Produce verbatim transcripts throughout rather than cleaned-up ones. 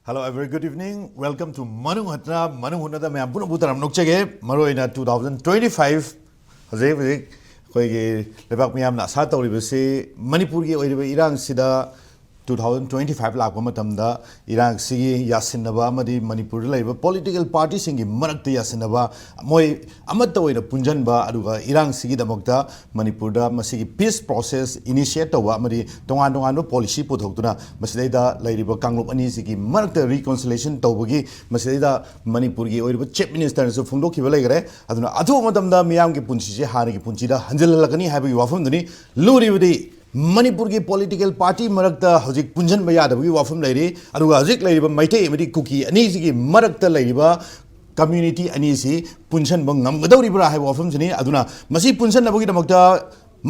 Hello, a very good evening. Welcome to Manung Hatna. Manung Hatnada ꯃꯌꯥꯝ ꯄꯨꯝꯅꯃꯛꯄꯨ ꯇꯔꯥꯝꯅ ꯑꯣꯛꯆꯒꯦ꯫ ꯃꯔꯨꯑꯣꯏꯅ two thousand twenty-five, ꯍꯧꯖꯤꯛ ꯍꯧꯖꯤꯛ ꯑꯩꯈꯣꯏꯒꯤ ꯂꯩꯕꯥꯛ ꯃꯤꯌꯥꯝꯅ ꯑꯁꯥ ꯇꯧꯔꯤꯕꯁꯤ ꯃꯅꯤꯄꯨꯔꯒꯤ ꯑꯣꯏꯔꯤꯕ ꯏꯔꯥꯡꯁꯤꯗ two thousand twenty-five ꯂꯥꯛꯄ ꯃꯇꯝꯗ ꯏꯔꯥꯡꯁꯤꯒꯤ ꯌꯥꯁꯤꯟꯅꯕ ꯑꯃꯗꯤ ꯃꯅꯤꯄꯨꯔꯗ ꯂꯩꯔꯤꯕ political partyꯁꯤꯡꯒꯤ ꯃꯔꯛꯇ ꯌꯥꯁꯤꯟꯅꯕ, ꯃꯣꯏ ꯑꯃꯠꯇ ꯑꯣꯏꯅ ꯄꯨꯟꯁꯤꯟꯕ, ꯑꯗꯨꯒ ꯏꯔꯥꯡꯁꯤꯒꯤꯗꯃꯛꯇ ꯃꯅꯤꯄꯨꯔꯗ ꯃꯁꯤꯒꯤ peace process initiate ꯇꯧꯕ ꯑꯃꯗꯤ ꯇꯣꯉꯥꯟ ꯇꯣꯉꯥꯟꯕ policy ꯄꯨꯊꯣꯛꯇꯨꯅ ꯃꯁꯤꯗꯩꯗ ꯂꯩꯔꯤꯕ ꯀꯥꯡꯂꯨꯞ ꯑꯅꯤꯁꯤꯒꯤ ꯃꯔꯛꯇ reconciliation ꯇꯧꯕꯒꯤ ꯃꯁꯤꯗꯩꯗ ꯃꯅꯤꯄꯨꯔꯒꯤ ꯑꯣꯏꯔꯤꯕ Chief Ministerꯅꯁꯨ ꯐꯣꯡꯗꯣꯛꯈꯤꯕ ꯂꯩꯈꯔꯦ꯫ ꯑꯗꯨꯅ ꯑꯊꯨꯕ ꯃꯇꯝꯗ ꯃꯤꯌꯥꯝꯒꯤ ꯄꯨꯟꯁꯤꯁꯦ ꯍꯥꯟꯅꯒꯤ ꯄꯨꯟꯁꯤꯗ ꯍꯟꯖꯤꯜꯍꯜꯂꯛꯀꯅꯤ ꯍꯥꯏꯕꯒꯤ ꯋꯥꯐꯝꯗꯨꯅꯤ꯫ ꯂꯨꯔꯤꯕꯗꯤ ꯃꯅꯤꯄꯨꯔꯒꯤ political party ꯃꯔꯛꯇ ꯍꯧꯖꯤꯛ ꯄꯨꯟꯁꯤꯟꯕ ꯌꯥꯗꯕꯒꯤ ꯋꯥꯐꯝ ꯂꯩꯔꯤ, ꯑꯗꯨꯒ ꯍꯧꯖꯤꯛ ꯂꯩꯔꯤꯕ ꯃꯩꯇꯩ ꯑꯃꯗꯤ ꯀꯨꯀꯤ ꯑꯅꯤꯁꯤꯒꯤ ꯃꯔꯛꯇ ꯂꯩꯔꯤꯕ community ꯑꯅꯤꯁꯤ ꯄꯨꯟꯁꯤꯟꯕ ꯉꯝꯒꯗꯧꯔꯤꯕ꯭ꯔꯥ ꯍꯥꯏꯕ ꯋꯥꯐꯝꯁꯤꯅꯤ꯫ ꯑꯗꯨꯅ ꯃꯁꯤ ꯄꯨꯟꯁꯤꯟꯅꯕꯒꯤꯗꯃꯛꯇ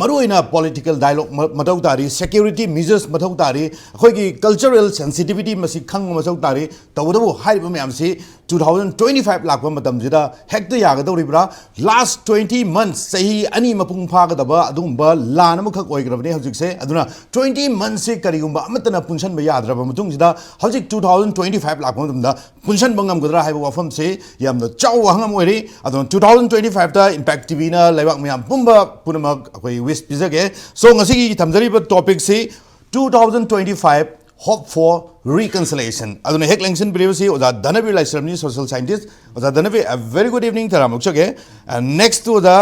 ꯃꯔꯨꯑꯣꯏꯅ political dialogue ꯃ-, ꯃꯊꯧ ꯇꯥꯔꯤ, security measures ꯃꯊꯧ ꯇꯥꯔꯤ, ꯑꯩꯈꯣꯏꯒꯤ cultural sensitivity ꯃꯁꯤ ꯈꯪꯕ ꯃꯊꯧ ꯇꯥꯔꯤ꯫ ꯇꯧꯕꯇꯕꯨ ꯍꯥꯏꯔꯤꯕ ꯃꯌꯥꯝꯁꯤ two thousand twenty-five ꯂꯥꯛꯄ ꯃꯇꯝꯁꯤꯗ ꯍꯦꯛꯇ ꯌꯥꯒꯗꯧꯔꯤꯕ꯭ꯔꯥ? Last twenty months, ꯆꯍꯤ ꯑꯅꯤ ꯃꯄꯨꯡ ꯐꯥꯒꯗꯕ ꯑꯗꯨꯒꯨꯝꯕ ꯂꯥꯟ ꯑꯃꯈꯛ ꯑꯣꯏꯈ꯭ꯔꯕꯅꯤ ꯍꯧꯖꯤꯛꯁꯦ꯫ ꯑꯗꯨꯅ twenty monthsꯁꯤ ꯀꯔꯤꯒꯨꯝꯕ ꯑꯃꯠꯇꯅ ꯄꯨꯟꯁꯤꯟꯕ ꯌꯥꯗ꯭ꯔꯕ ꯃꯇꯨꯡꯁꯤꯗ ꯍꯧꯖꯤꯛ two thousand twenty-five ꯂꯥꯛꯄ ꯃꯇꯝꯗ ꯄꯨꯟꯁꯤꯟꯕ ꯉꯝꯒꯗ꯭ꯔꯥ ꯍꯥꯏꯕ ꯋꯥꯐꯝꯁꯤ ꯌꯥꯝꯅ ꯆꯥꯎꯕ ꯋꯥꯍꯪ ꯑꯃ ꯑꯣꯏꯔꯤ꯫ ꯑꯗꯨꯅ two thousand twenty-fiveꯇ Impact TVꯅ ꯂꯩꯕꯥꯛ ꯃꯌꯥꯝ ꯄꯨꯝꯕ ꯄꯨꯝꯅꯃꯛ ꯑꯩꯈꯣꯏ wish ꯄꯤꯖꯒꯦ꯫ So, ꯉꯁꯤꯒꯤ ꯊꯝꯖꯔꯤꯕ topicꯁꯤ two thousand twenty-five, hope for reconciliation꯫ ꯑꯗꯨꯅ ꯍꯦꯛ ꯂꯦꯡꯁꯤꯟꯕꯤꯔꯤꯕꯁꯤ ꯑꯣꯖꯥ ꯙꯅꯕꯤꯔ ꯂꯥꯏꯁ꯭ꯔꯝꯅꯤ, social scientist꯫ ꯑꯣꯖꯥ ꯙꯅꯕꯤꯔ, a very good evening, ꯇꯔꯥꯝꯅ ꯑꯣꯛꯆꯒꯦ꯫ And next to ꯑꯣꯖꯥ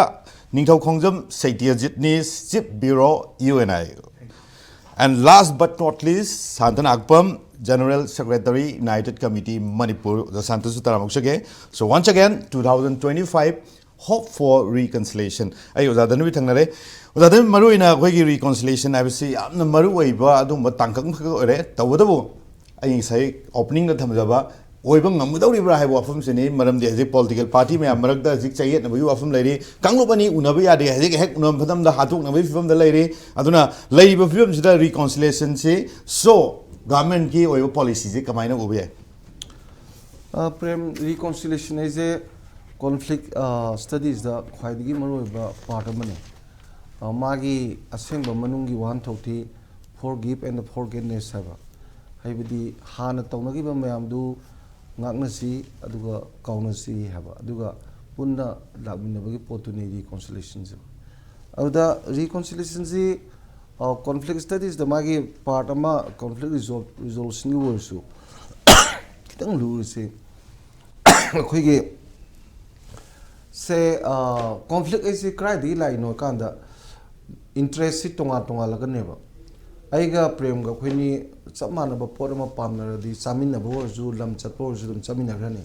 ꯅꯤꯡꯊꯧꯈꯣꯡꯖꯝ ꯁꯩꯇꯤꯌꯖꯤꯠꯅꯤ, Chief Bureau, UNI꯫ And last but not least, Santa Nagpam, General Secretary, United Committee Manipur꯫ ꯑꯣꯖꯥ ꯁꯥꯟꯇꯁꯨ ꯇꯔꯥꯝꯅ ꯑꯣꯛꯆꯒꯦ꯫ So once again, two thousand twenty-five, hope for reconciliation꯫ ꯑꯩ ꯑꯣꯖꯥ ꯙꯅꯕꯤꯔ ꯊꯪꯅꯔꯦ꯫ ꯑꯣꯖꯥ ꯙꯅꯕꯤꯔ, ꯃꯔꯨꯑꯣꯏꯅ ꯑꯩꯈꯣꯏꯒꯤ reconciliation ꯍꯥꯏꯕꯁꯤ ꯌꯥꯝꯅ ꯃꯔꯨꯑꯣꯏꯕ ꯑꯗꯨꯒꯨꯝꯕ ꯇꯥꯡꯀꯛ ꯑꯃꯈꯛ ꯑꯣꯏꯔꯦ꯫ ꯇꯧꯕꯇꯕꯨ ꯑꯩ ꯉꯁꯥꯏ openingꯗ ꯊꯝꯖꯕ ꯑꯣꯏꯕ ꯉꯝꯒꯗꯧꯔꯤꯕ꯭ꯔꯥ ꯍꯥꯏꯕ ꯋꯥꯐꯝꯁꯤꯅꯤ꯫ ꯃꯔꯝꯗꯤ ꯍꯧꯖꯤꯛ political party ꯃꯌꯥꯝ ꯃꯔꯛꯇ ꯍꯧꯖꯤꯛ ꯆꯌꯦꯠꯅꯕꯒꯤ ꯋꯥꯐꯝ ꯂꯩꯔꯤ, ꯀꯥꯡꯂꯨꯞ ꯑꯅꯤ ꯎꯅꯕ ꯌꯥꯗꯦ, ꯍꯧꯖꯤꯛ ꯍꯦꯛ ꯎꯅꯕ ꯃꯇꯝꯗ ꯍꯥꯠꯇꯣꯛꯅꯕꯒꯤ ꯐꯤꯕꯝꯗ ꯂꯩꯔꯤ꯫ ꯑꯗꯨꯅ ꯂꯩꯔꯤꯕ ꯐꯤꯕꯝꯁꯤꯗ reconciliationꯁꯤ, so, governmentꯀꯤ ꯑꯣꯏꯕ policyꯁꯤ ꯀꯃꯥꯏꯅ ꯎꯕ ꯌꯥꯏ? ꯑ, ꯄ꯭ꯔꯦꯝ, reconciliation ꯍꯥꯏꯁꯦ conflict ꯑ, studiesꯗ ꯈ꯭ꯋꯥꯏꯗꯒꯤ ꯃꯔꯨꯑꯣꯏꯕ part ꯑꯃꯅꯤ꯫ ꯑ, ꯃꯥꯒꯤ ꯑꯁꯦꯡꯕ ꯃꯅꯨꯡꯒꯤ ꯋꯥꯍꯟꯊꯣꯛꯇꯤ forgive and forgetness ꯍꯥꯏꯕ꯫ ꯍꯥꯏꯕꯗꯤ ꯍꯥꯟꯅ ꯇꯧꯅꯈꯤꯕ ꯃꯌꯥꯝꯗꯨ ꯉꯥꯛꯅꯁꯤ, ꯑꯗꯨꯒ ꯀꯥꯎꯅꯁꯤ ꯍꯥꯏꯕ, ꯑꯗꯨꯒ ꯄꯨꯟꯅ ꯂꯥꯛꯃꯤꯟꯅꯕꯒꯤ ꯄꯣꯠꯇꯨꯅꯤ ꯔꯤꯀꯣꯟꯁꯤꯂꯦꯁꯟꯁꯦ꯫ ꯑꯗꯨꯗ ꯔꯤꯀꯣꯟꯁꯤꯂꯦꯁꯟꯁꯤ ꯀꯣꯟꯐ꯭ꯂꯤꯛ ꯁ꯭ꯇꯗꯤꯁꯇ ꯃꯥꯒꯤ ꯄꯥꯔꯠ ꯑꯃ ꯀꯣꯟꯐ꯭ꯂꯤꯛ ꯔꯤꯖꯣꯜ ꯔꯤꯖꯣꯂꯨꯁꯟꯒꯤ ꯑꯣꯏꯔꯁꯨ ꯈꯤꯇꯪ ꯂꯨꯔꯤꯁꯤ ꯑꯩꯈꯣꯏꯒꯤ ꯁꯦ ꯀꯣꯟꯐ꯭ꯂꯤꯛ ꯑꯩꯁꯦ ꯀꯗꯥꯏꯗꯒꯤ ꯂꯥꯛꯏꯅꯣ ꯀꯥꯟꯗ ꯏꯟꯇꯔꯦꯁꯁꯤ ꯇꯣꯉꯥꯟ ꯇꯣꯉꯥꯜꯂꯒꯅꯦꯕ꯫ ꯑꯩꯒ ꯄ꯭ꯔꯦꯝꯒ ꯑꯩꯈꯣꯏꯅꯤ ꯆꯞ ꯃꯥꯟꯅꯕ ꯄꯣꯠ ꯑꯃ ꯄꯥꯝꯅꯔꯗꯤ ꯆꯥꯃꯤꯟꯅꯕ ꯑꯣꯏꯔꯁꯨ ꯂꯝ ꯆꯠꯄ ꯑꯣꯏꯔꯁꯨ ꯑꯗꯨꯝ ꯆꯠꯃꯤꯟꯅꯈ꯭ꯔꯅꯤ꯫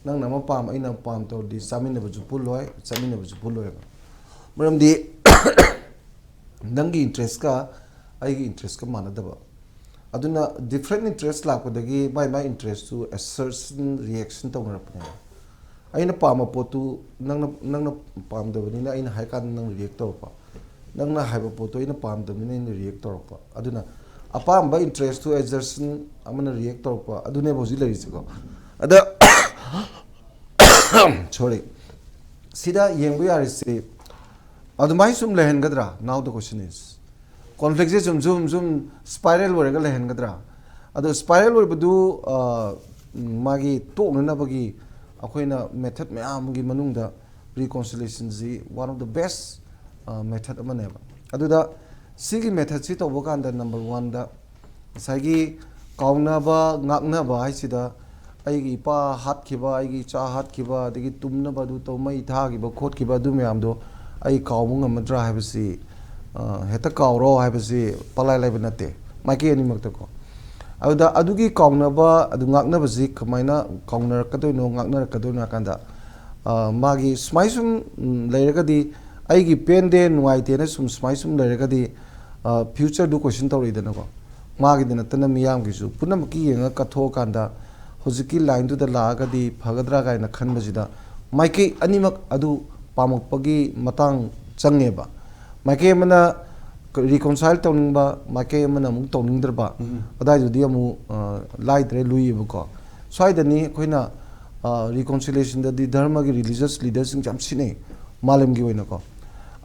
ꯅꯪꯅ ꯑꯃ ꯄꯥꯝ ꯑꯩꯅ ꯄꯥꯝ ꯇꯧꯔꯗꯤ ꯆꯥꯃꯤꯟꯅꯕꯁꯨ ꯄꯨꯜꯂꯣꯏ, ꯆꯠꯃꯤꯟꯅꯕꯁꯨ ꯄꯨꯜꯂꯣꯏꯕ꯫ ꯃꯔꯝꯗꯤ ꯅꯪꯒꯤ ꯏꯟꯇꯔꯦꯁꯀ ꯑꯩꯒꯤ ꯏꯟꯇꯔꯦꯁꯀ ꯃꯥꯟꯅꯗꯕ꯫ ꯑꯗꯨꯅ ꯗꯤꯐ꯭ꯔꯦꯟ ꯏꯟꯇꯔꯦꯁ ꯂꯥꯛꯄꯗꯒꯤ ꯃꯥꯏ ꯃꯥꯏ ꯏꯟꯇꯔꯦꯁꯇꯨ ꯑꯦꯁꯔꯁꯟ ꯔꯤꯌꯦꯛꯁꯟ ꯇꯧꯅꯔꯛꯄꯅꯦꯕ꯫ ꯑꯩꯅ ꯄꯥꯝꯕ ꯄꯣꯠꯇꯨ ꯅꯪꯅ ꯅꯪꯅ ꯄꯥꯝꯗꯕꯅꯤꯅ ꯑꯩꯅ ꯍꯥꯏ ꯀꯥꯟꯗ ꯅꯪ ꯔꯤꯌꯦꯛ ꯇꯧꯔꯛꯄ, ꯅꯪꯅ ꯍꯥꯏꯕ ꯄꯣꯠꯇꯣ ꯑꯩꯅ ꯄꯥꯝꯗꯕꯅꯤꯅ ꯑꯩꯅ ꯔꯤꯌꯦꯛ ꯇꯧꯔꯛꯄ꯫ ꯑꯗꯨꯅ ꯑꯄꯥꯝꯕ ꯏꯟꯇꯔꯦꯁꯇꯨ ꯑꯦꯖꯔꯁꯟ ꯑꯃꯅ ꯔꯤꯌꯦꯛ ꯇꯧꯔꯛꯄ, ꯑꯗꯨꯅꯦꯕ ꯍꯧꯖꯤꯛ ꯂꯩꯔꯤꯁꯦꯀꯣ꯫ ꯑꯗ ꯁꯣꯔꯤ, ꯁꯤꯗ ꯌꯦꯡꯕ ꯌꯥꯔꯤꯁꯤ ꯑꯗꯨꯃꯥꯏꯅ ꯁꯨꯝ ꯂꯩꯍꯟꯒꯗ꯭ꯔꯥ? Now the question is, ꯀꯣꯟꯐ꯭ꯂꯤꯛꯁꯦ ꯁꯨꯝ ꯁꯨꯝ ꯁꯨꯝ ꯁ꯭ꯄꯥꯏꯔꯦꯜ ꯑꯣꯏꯔꯒ ꯂꯩꯍꯟꯒꯗ꯭ꯔꯥ? ꯑꯗꯣ ꯁ꯭ꯄꯥꯏꯔꯦꯜ ꯑꯣꯏꯕꯗꯨ ꯃꯥꯒꯤ ꯇꯣꯛꯅꯅꯕꯒꯤ ꯑꯩꯈꯣꯏꯅ ꯃꯦꯊꯠ ꯃꯌꯥꯝꯒꯤ ꯃꯅꯨꯡꯗ ꯔꯤꯀꯣꯟꯁꯤꯂꯦꯁꯟꯁꯤ one of the best method ꯑꯃꯅꯦꯕ꯫ ꯑꯗꯨꯗ ꯁꯤꯒꯤ ꯃꯦꯊꯠꯁꯤ ꯇꯧꯕ ꯀꯥꯟꯗ ꯅꯝꯕꯔ ꯋꯥꯟꯗ ꯉꯁꯥꯏꯒꯤ ꯀꯥꯎꯅꯕ ꯉꯥꯛꯅꯕ ꯍꯥꯏꯁꯤꯗ ꯑꯩꯒꯤ ꯏꯄꯥ ꯍꯥꯠꯈꯤꯕ, ꯑꯩꯒꯤ ꯏꯆꯥ ꯍꯥꯠꯈꯤꯕ, ꯑꯗꯒꯤ ꯇꯨꯝꯅꯕ ꯑꯗꯨ ꯇꯧ, ꯃꯩ ꯊꯥꯈꯤꯕ ꯈꯣꯠꯈꯤꯕ ꯑꯗꯨ ꯃꯌꯥꯝꯗꯣ ꯑꯩ ꯀꯥꯎꯕ ꯉꯝꯃꯗ꯭ꯔꯥ ꯍꯥꯏꯕꯁꯤ, ꯍꯦꯛꯇ ꯀꯥꯎꯔꯣ ꯍꯥꯏꯕꯁꯤ ꯄꯂꯥꯏ ꯂꯥꯏꯕ ꯅꯠꯇꯦ ꯃꯥꯏꯀꯩ ꯑꯅꯤꯃꯛꯇꯀꯣ꯫ ꯑꯗꯨꯗ ꯑꯗꯨꯒꯤ ꯀꯥꯎꯅꯕ ꯑꯗꯨ ꯉꯥꯛꯅꯕꯁꯤ ꯀꯃꯥꯏꯅ ꯀꯥꯎꯅꯔꯛꯀꯗꯣꯏꯅꯣ, ꯉꯥꯛꯅꯔꯛꯀꯗꯣꯏꯅꯣ ꯍꯥꯏ ꯀꯥꯟꯗ ꯃꯥꯒꯤ ꯁꯨꯃꯥꯏ ꯁꯨꯝ ꯂꯩꯔꯒꯗꯤ, ꯑꯩꯒꯤ ꯄꯦꯟꯗꯦ ꯅꯨꯡꯉꯥꯏꯇꯦꯅ ꯁꯨꯝ ꯁꯨꯃꯥꯏ ꯁꯨꯝ ꯂꯩꯔꯒꯗꯤ ꯐ꯭ꯌꯨꯆꯔꯗꯨ ꯀꯣꯏꯁꯟ ꯇꯧꯔꯛꯏꯗꯅꯀꯣ꯫ ꯃꯥꯒꯤꯗ ꯅꯠꯇꯅ ꯃꯤꯌꯥꯝꯒꯤꯁꯨ ꯄꯨꯝꯅꯃꯛꯀꯤ ꯌꯦꯡꯉꯒ ꯀꯠꯊꯣꯛꯑꯀꯥꯟꯗ ꯍꯧꯖꯤꯛꯀꯤ ꯂꯥꯏꯟꯗꯨꯗ ꯂꯥꯛꯑꯒꯗꯤ ꯐꯒꯗ꯭ꯔꯥ ꯀꯥꯏꯅ ꯈꯟꯕꯁꯤꯗ ꯃꯥꯏꯀꯩ ꯑꯅꯤꯃꯛ ꯑꯗꯨ ꯄꯥꯝꯃꯛꯄꯒꯤ ꯃꯇꯥꯡ ꯆꯪꯉꯦꯕ꯫ ꯃꯥꯏꯀꯩ ꯑꯃꯅ ꯔꯤꯀꯣꯟꯁꯥꯏꯜ ꯇꯧꯅꯤꯡꯕ, ꯃꯥꯏꯀꯩ ꯑꯃꯅ ꯑꯃꯨꯛ ꯇꯧꯅꯤꯡꯗ꯭ꯔꯕ, ꯑꯗꯥꯏꯗꯨꯗꯤ ꯑꯃꯨꯛ ꯂꯥꯏꯗ꯭ꯔꯦ, ꯂꯨꯏꯌꯦꯕꯀꯣ꯫ ꯁ꯭ꯋꯥꯏꯗꯅꯤ ꯑꯩꯈꯣꯏꯅ ꯔꯤꯀꯣꯟꯁꯤꯂꯦꯁꯟꯗꯗꯤ ꯙꯔꯃꯒꯤ ꯔꯤꯂꯤꯖꯁ ꯂꯤꯗꯔꯁꯤꯡꯁꯦ ꯌꯥꯝ ꯁꯤꯖꯤꯟꯅꯩ ꯃꯥꯂꯦꯝꯒꯤ ꯑꯣꯏꯅꯀꯣ꯫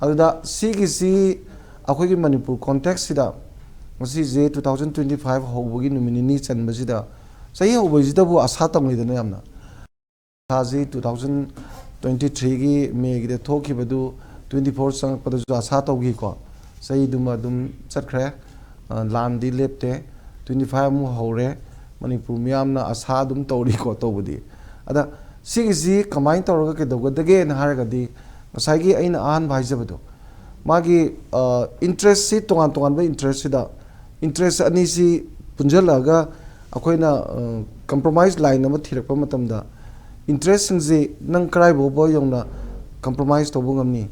ꯑꯗꯨꯗ ꯁꯤꯒꯤꯁꯤ ꯑꯩꯈꯣꯏꯒꯤ ꯃꯅꯤꯄꯨꯔ ꯀꯣꯟꯇꯦꯛꯁꯁꯤꯗ ꯃꯁꯤꯁꯦ two thousand twenty five ꯍꯧꯕꯒꯤ ꯅꯨꯃꯤꯠ ꯅꯤꯅꯤ ꯆꯟꯕꯁꯤꯗ, ꯆꯍꯤ ꯍꯧꯕꯁꯤꯗꯕꯨ ꯑꯁꯥ ꯇꯧꯅꯩꯗꯅ ꯌꯥꯝꯅ꯫ ꯑꯁꯥꯁꯤ two thousand twenty three ꯒꯤ ꯃꯦꯒꯤꯗ ꯊꯣꯛꯈꯤꯕꯗꯨ twenty four ꯆꯪꯉꯛꯄꯗꯁꯨ ꯑꯁꯥ ꯇꯧꯈꯤꯀꯣ꯫ ꯆꯍꯤꯗꯨꯃ ꯑꯗꯨꯝ ꯆꯠꯈ꯭ꯔꯦ꯫ ꯑ, ꯂꯥꯟꯗꯤ ꯂꯦꯞꯇꯦ꯫ Twenty five ꯑꯃꯨꯛ ꯍꯧꯔꯦ꯫ ꯃꯅꯤꯄꯨꯔ ꯃꯤꯌꯥꯝꯅ ꯑꯁꯥ ꯑꯗꯨꯝ ꯇꯧꯔꯤꯀꯣ ꯇꯧꯕꯗꯤ꯫ ꯑꯗ ꯁꯤꯒꯤꯁꯤ ꯀꯃꯥꯏꯅ ꯇꯧꯔꯒ ꯀꯩꯗꯧꯒꯗꯒꯦꯅ ꯍꯥꯏꯔꯒꯗꯤ, ꯉꯁꯥꯏꯒꯤ ꯑꯩꯅ ꯑꯍꯥꯟꯕ ꯍꯥꯏꯖꯕꯗꯣ, ꯃꯥꯒꯤ, ꯑ, interest ꯁꯤ, ꯇꯣꯉꯥꯟ ꯇꯣꯉꯥꯟꯕ interest ꯁꯤꯗ, interest ꯑꯅꯤꯁꯤ ꯄꯨꯟꯁꯤꯜꯂꯛꯑꯒ ꯑꯩꯈꯣꯏꯅ, ꯑ, compromise line ꯑꯃ ꯊꯤꯔꯛꯄ ꯃꯇꯝꯗ, interest ꯁꯤꯡꯁꯤ ꯅꯪ ꯀꯔꯥꯏ ꯐꯥꯎꯕ ꯌꯧꯅ compromise ꯇꯧꯕ ꯉꯝꯅꯤ,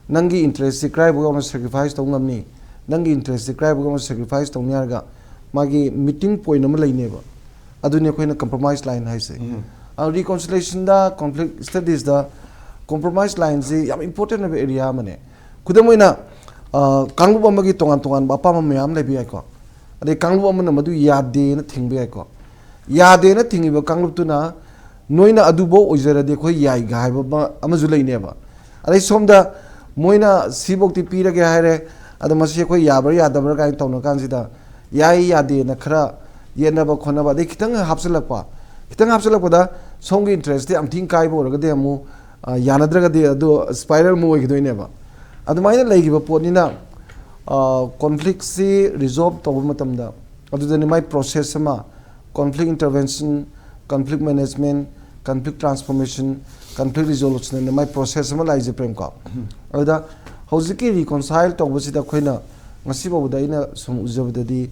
ꯅꯪꯒꯤ interest ꯁꯤ ꯀꯔꯥꯏ ꯐꯥꯎ ꯌꯧꯅ sacrifice ꯇꯧꯕ ꯉꯝꯅꯤ, ꯅꯪꯒꯤ interest ꯁꯤ ꯀꯔꯥꯏ ꯐꯥꯎ ꯌꯧꯅ sacrifice ꯇꯧꯅꯤ ꯍꯥꯏꯔꯒ ꯃꯥꯒꯤ meeting point ꯑꯃ ꯂꯩꯅꯦꯕ꯫ ꯑꯗꯨꯅꯤ ꯑꯩꯈꯣꯏꯅ compromise line ꯍꯥꯏꯁꯦ꯫ ꯎꯝ꯫ ꯑ, reconciliation ꯗ, conflict studies ꯗ compromise line ꯁꯤ ꯌꯥꯝ important ꯑꯣꯏꯕ area ꯑꯃꯅꯦ꯫ ꯈꯨꯗꯝ ꯑꯣꯏꯅ, ꯑ, ꯀꯥꯡꯂꯨꯞ ꯑꯃꯒꯤ ꯇꯣꯉꯥꯟ ꯇꯣꯉꯥꯟꯕ ꯑꯄꯥꯝꯕ ꯃꯌꯥꯝ ꯂꯩꯕ ꯌꯥꯏꯀꯣ꯫ ꯑꯗꯩ ꯀꯥꯡꯂꯨꯞ ꯑꯃꯅ ꯃꯗꯨ ꯌꯥꯗꯦꯅ ꯊꯤꯡꯕ ꯌꯥꯏꯀꯣ꯫ ꯌꯥꯗꯦꯅ ꯊꯤꯡꯉꯤꯕ ꯀꯥꯡꯂꯨꯞꯇꯨꯅ ꯅꯣꯏꯅ ꯑꯗꯨꯐꯧ ꯑꯣꯏꯖꯔꯗꯤ ꯑꯩꯈꯣꯏ ꯌꯥꯏꯒ ꯍꯥꯏꯕ ꯑꯃ, ꯑꯃꯁꯨ ꯂꯩꯅꯦꯕ꯫ ꯑꯗꯩ ꯁꯣꯝꯗ ꯃꯣꯏꯅ ꯁꯤꯐꯧꯗꯤ ꯄꯤꯔꯒꯦ ꯍꯥꯏꯔꯦ, ꯑꯗꯣ ꯃꯁꯤ ꯑꯩꯈꯣꯏ ꯌꯥꯕ꯭ꯔꯥ ꯌꯥꯗꯕ꯭ꯔꯥ ꯀꯥꯏꯅ ꯇꯧꯅ ꯀꯥꯟꯁꯤꯗ, ꯌꯥꯏ ꯌꯥꯗꯦꯅ ꯈꯔ ꯌꯦꯠꯅꯕ ꯈꯣꯠꯅꯕ, ꯑꯗꯩ ꯈꯤꯇꯪ ꯍꯥꯞꯆꯤꯜꯂꯛꯄ, ꯈꯤꯇꯪ ꯍꯥꯞꯆꯤꯜꯂꯛꯄꯗ ꯁꯣꯝꯒꯤ interest ꯇꯤ ꯌꯥꯝ ꯊꯤꯅ ꯀꯥꯏꯕ ꯑꯣꯏꯔꯒꯗꯤ ꯑꯃꯨꯛ, ꯑ, ꯌꯥꯅꯗ꯭ꯔꯒꯗꯤ ꯑꯗꯨ spiral ꯑꯃ ꯑꯣꯏꯈꯤꯗꯣꯏꯅꯦꯕ꯫ ꯑꯗꯨꯃꯥꯏꯅ ꯂꯩꯈꯤꯕ ꯄꯣꯠꯅꯤꯅ, ꯑ, conflict ꯁꯤ resolve ꯇꯧꯕ ꯃꯇꯝꯗ, ꯑꯗꯨꯗꯅꯤ ꯃꯥꯏ process ꯑꯃ, conflict intervention, conflict management, conflict transformation, conflict resolution ꯑꯅ ꯃꯥꯏ process ꯑꯃ ꯂꯥꯛꯏꯁꯦ, ꯄ꯭ꯔꯦꯝ ꯀꯣ꯫ ꯑꯗꯨꯗ ꯍꯧꯖꯤꯛꯀꯤ reconcile ꯇꯧꯕꯁꯤꯗ ꯑꯩꯈꯣꯏꯅ ꯉꯁꯤ ꯐꯥꯎꯕꯗ ꯑꯩꯅ ꯁꯨꯝ ꯎꯖꯕꯗꯗꯤ,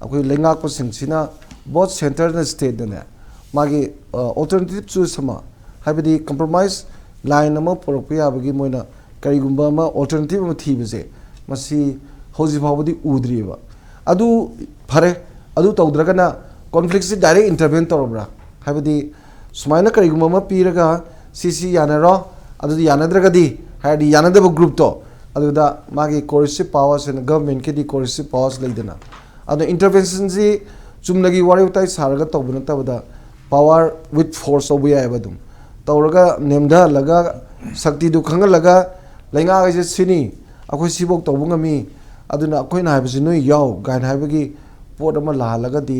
ꯑꯩꯈꯣꯏ ꯂꯩꯉꯥꯛꯄꯁꯤꯡꯁꯤꯅ, both centre ꯅ state ꯅꯅꯦ, ꯃꯥꯒꯤ, ꯑ, alternative choice ꯑꯃ, ꯍꯥꯏꯕꯗꯤ compromise line ꯑꯃ ꯄꯨꯔꯛꯄ ꯌꯥꯕꯒꯤ ꯃꯣꯏꯅ ꯀꯔꯤꯒꯨꯝꯕ ꯑꯃ alternative ꯑꯃ ꯊꯤꯕꯁꯦ, ꯃꯁꯤ ꯍꯧꯖꯤꯛ ꯐꯥꯎꯕꯗꯤ ꯎꯗ꯭ꯔꯤꯑꯕ꯫ ꯑꯗꯨ ꯐꯔꯦ, ꯑꯗꯨ ꯇꯧꯗ꯭ꯔꯒꯅ conflict ꯁꯤ direct intervene ꯇꯧꯔꯕ꯭ꯔꯥ? ꯍꯥꯏꯕꯗꯤ ꯁꯨꯃꯥꯏꯅ ꯀꯔꯤꯒꯨꯝꯕ ꯑꯃ ꯄꯤꯔꯒ ꯁꯤ, ꯁꯤ ꯌꯥꯅꯔꯣ, ꯑꯗꯨꯗꯤ ꯌꯥꯅꯗ꯭ꯔꯒꯗꯤ ꯍꯥꯏꯔꯗꯤ ꯌꯥꯅꯗꯕ group ꯇꯣ, ꯑꯗꯨꯗ ꯃꯥꯒꯤ coercive powers and government ꯀꯤꯗꯤ coercive powers ꯂꯩꯗꯅ꯫ ꯑꯗꯣ intervention ꯁꯤ ꯆꯨꯝꯅꯒꯤ ꯋꯥꯔꯤ ꯋꯥꯇꯥꯏ ꯁꯥꯔꯒ ꯇꯧꯕ ꯅꯠꯇꯕꯗ power with force ꯇꯧꯕ ꯌꯥꯏꯑꯕ꯫ ꯑꯗꯨꯝ ꯇꯧꯔꯒ ꯅꯦꯝꯊꯍꯜꯂꯒ ꯁꯛꯇꯤꯗꯨ ꯈꯪꯍꯜꯂꯒ ꯂꯩꯉꯥꯛ ꯍꯥꯏꯁꯦ ꯁꯤꯅꯤ, ꯑꯩꯈꯣꯏ ꯁꯤꯐꯧ ꯇꯧꯕ ꯉꯝꯃꯤ, ꯑꯗꯨꯅ ꯑꯩꯈꯣꯏꯅ ꯍꯥꯏꯕꯁꯤ ꯅꯣꯏ ꯌꯥꯎ ꯀꯥꯏꯅ ꯍꯥꯏꯕꯒꯤ ꯄꯣꯠ ꯑꯃ ꯂꯥꯛꯍꯜꯂꯒꯗꯤ,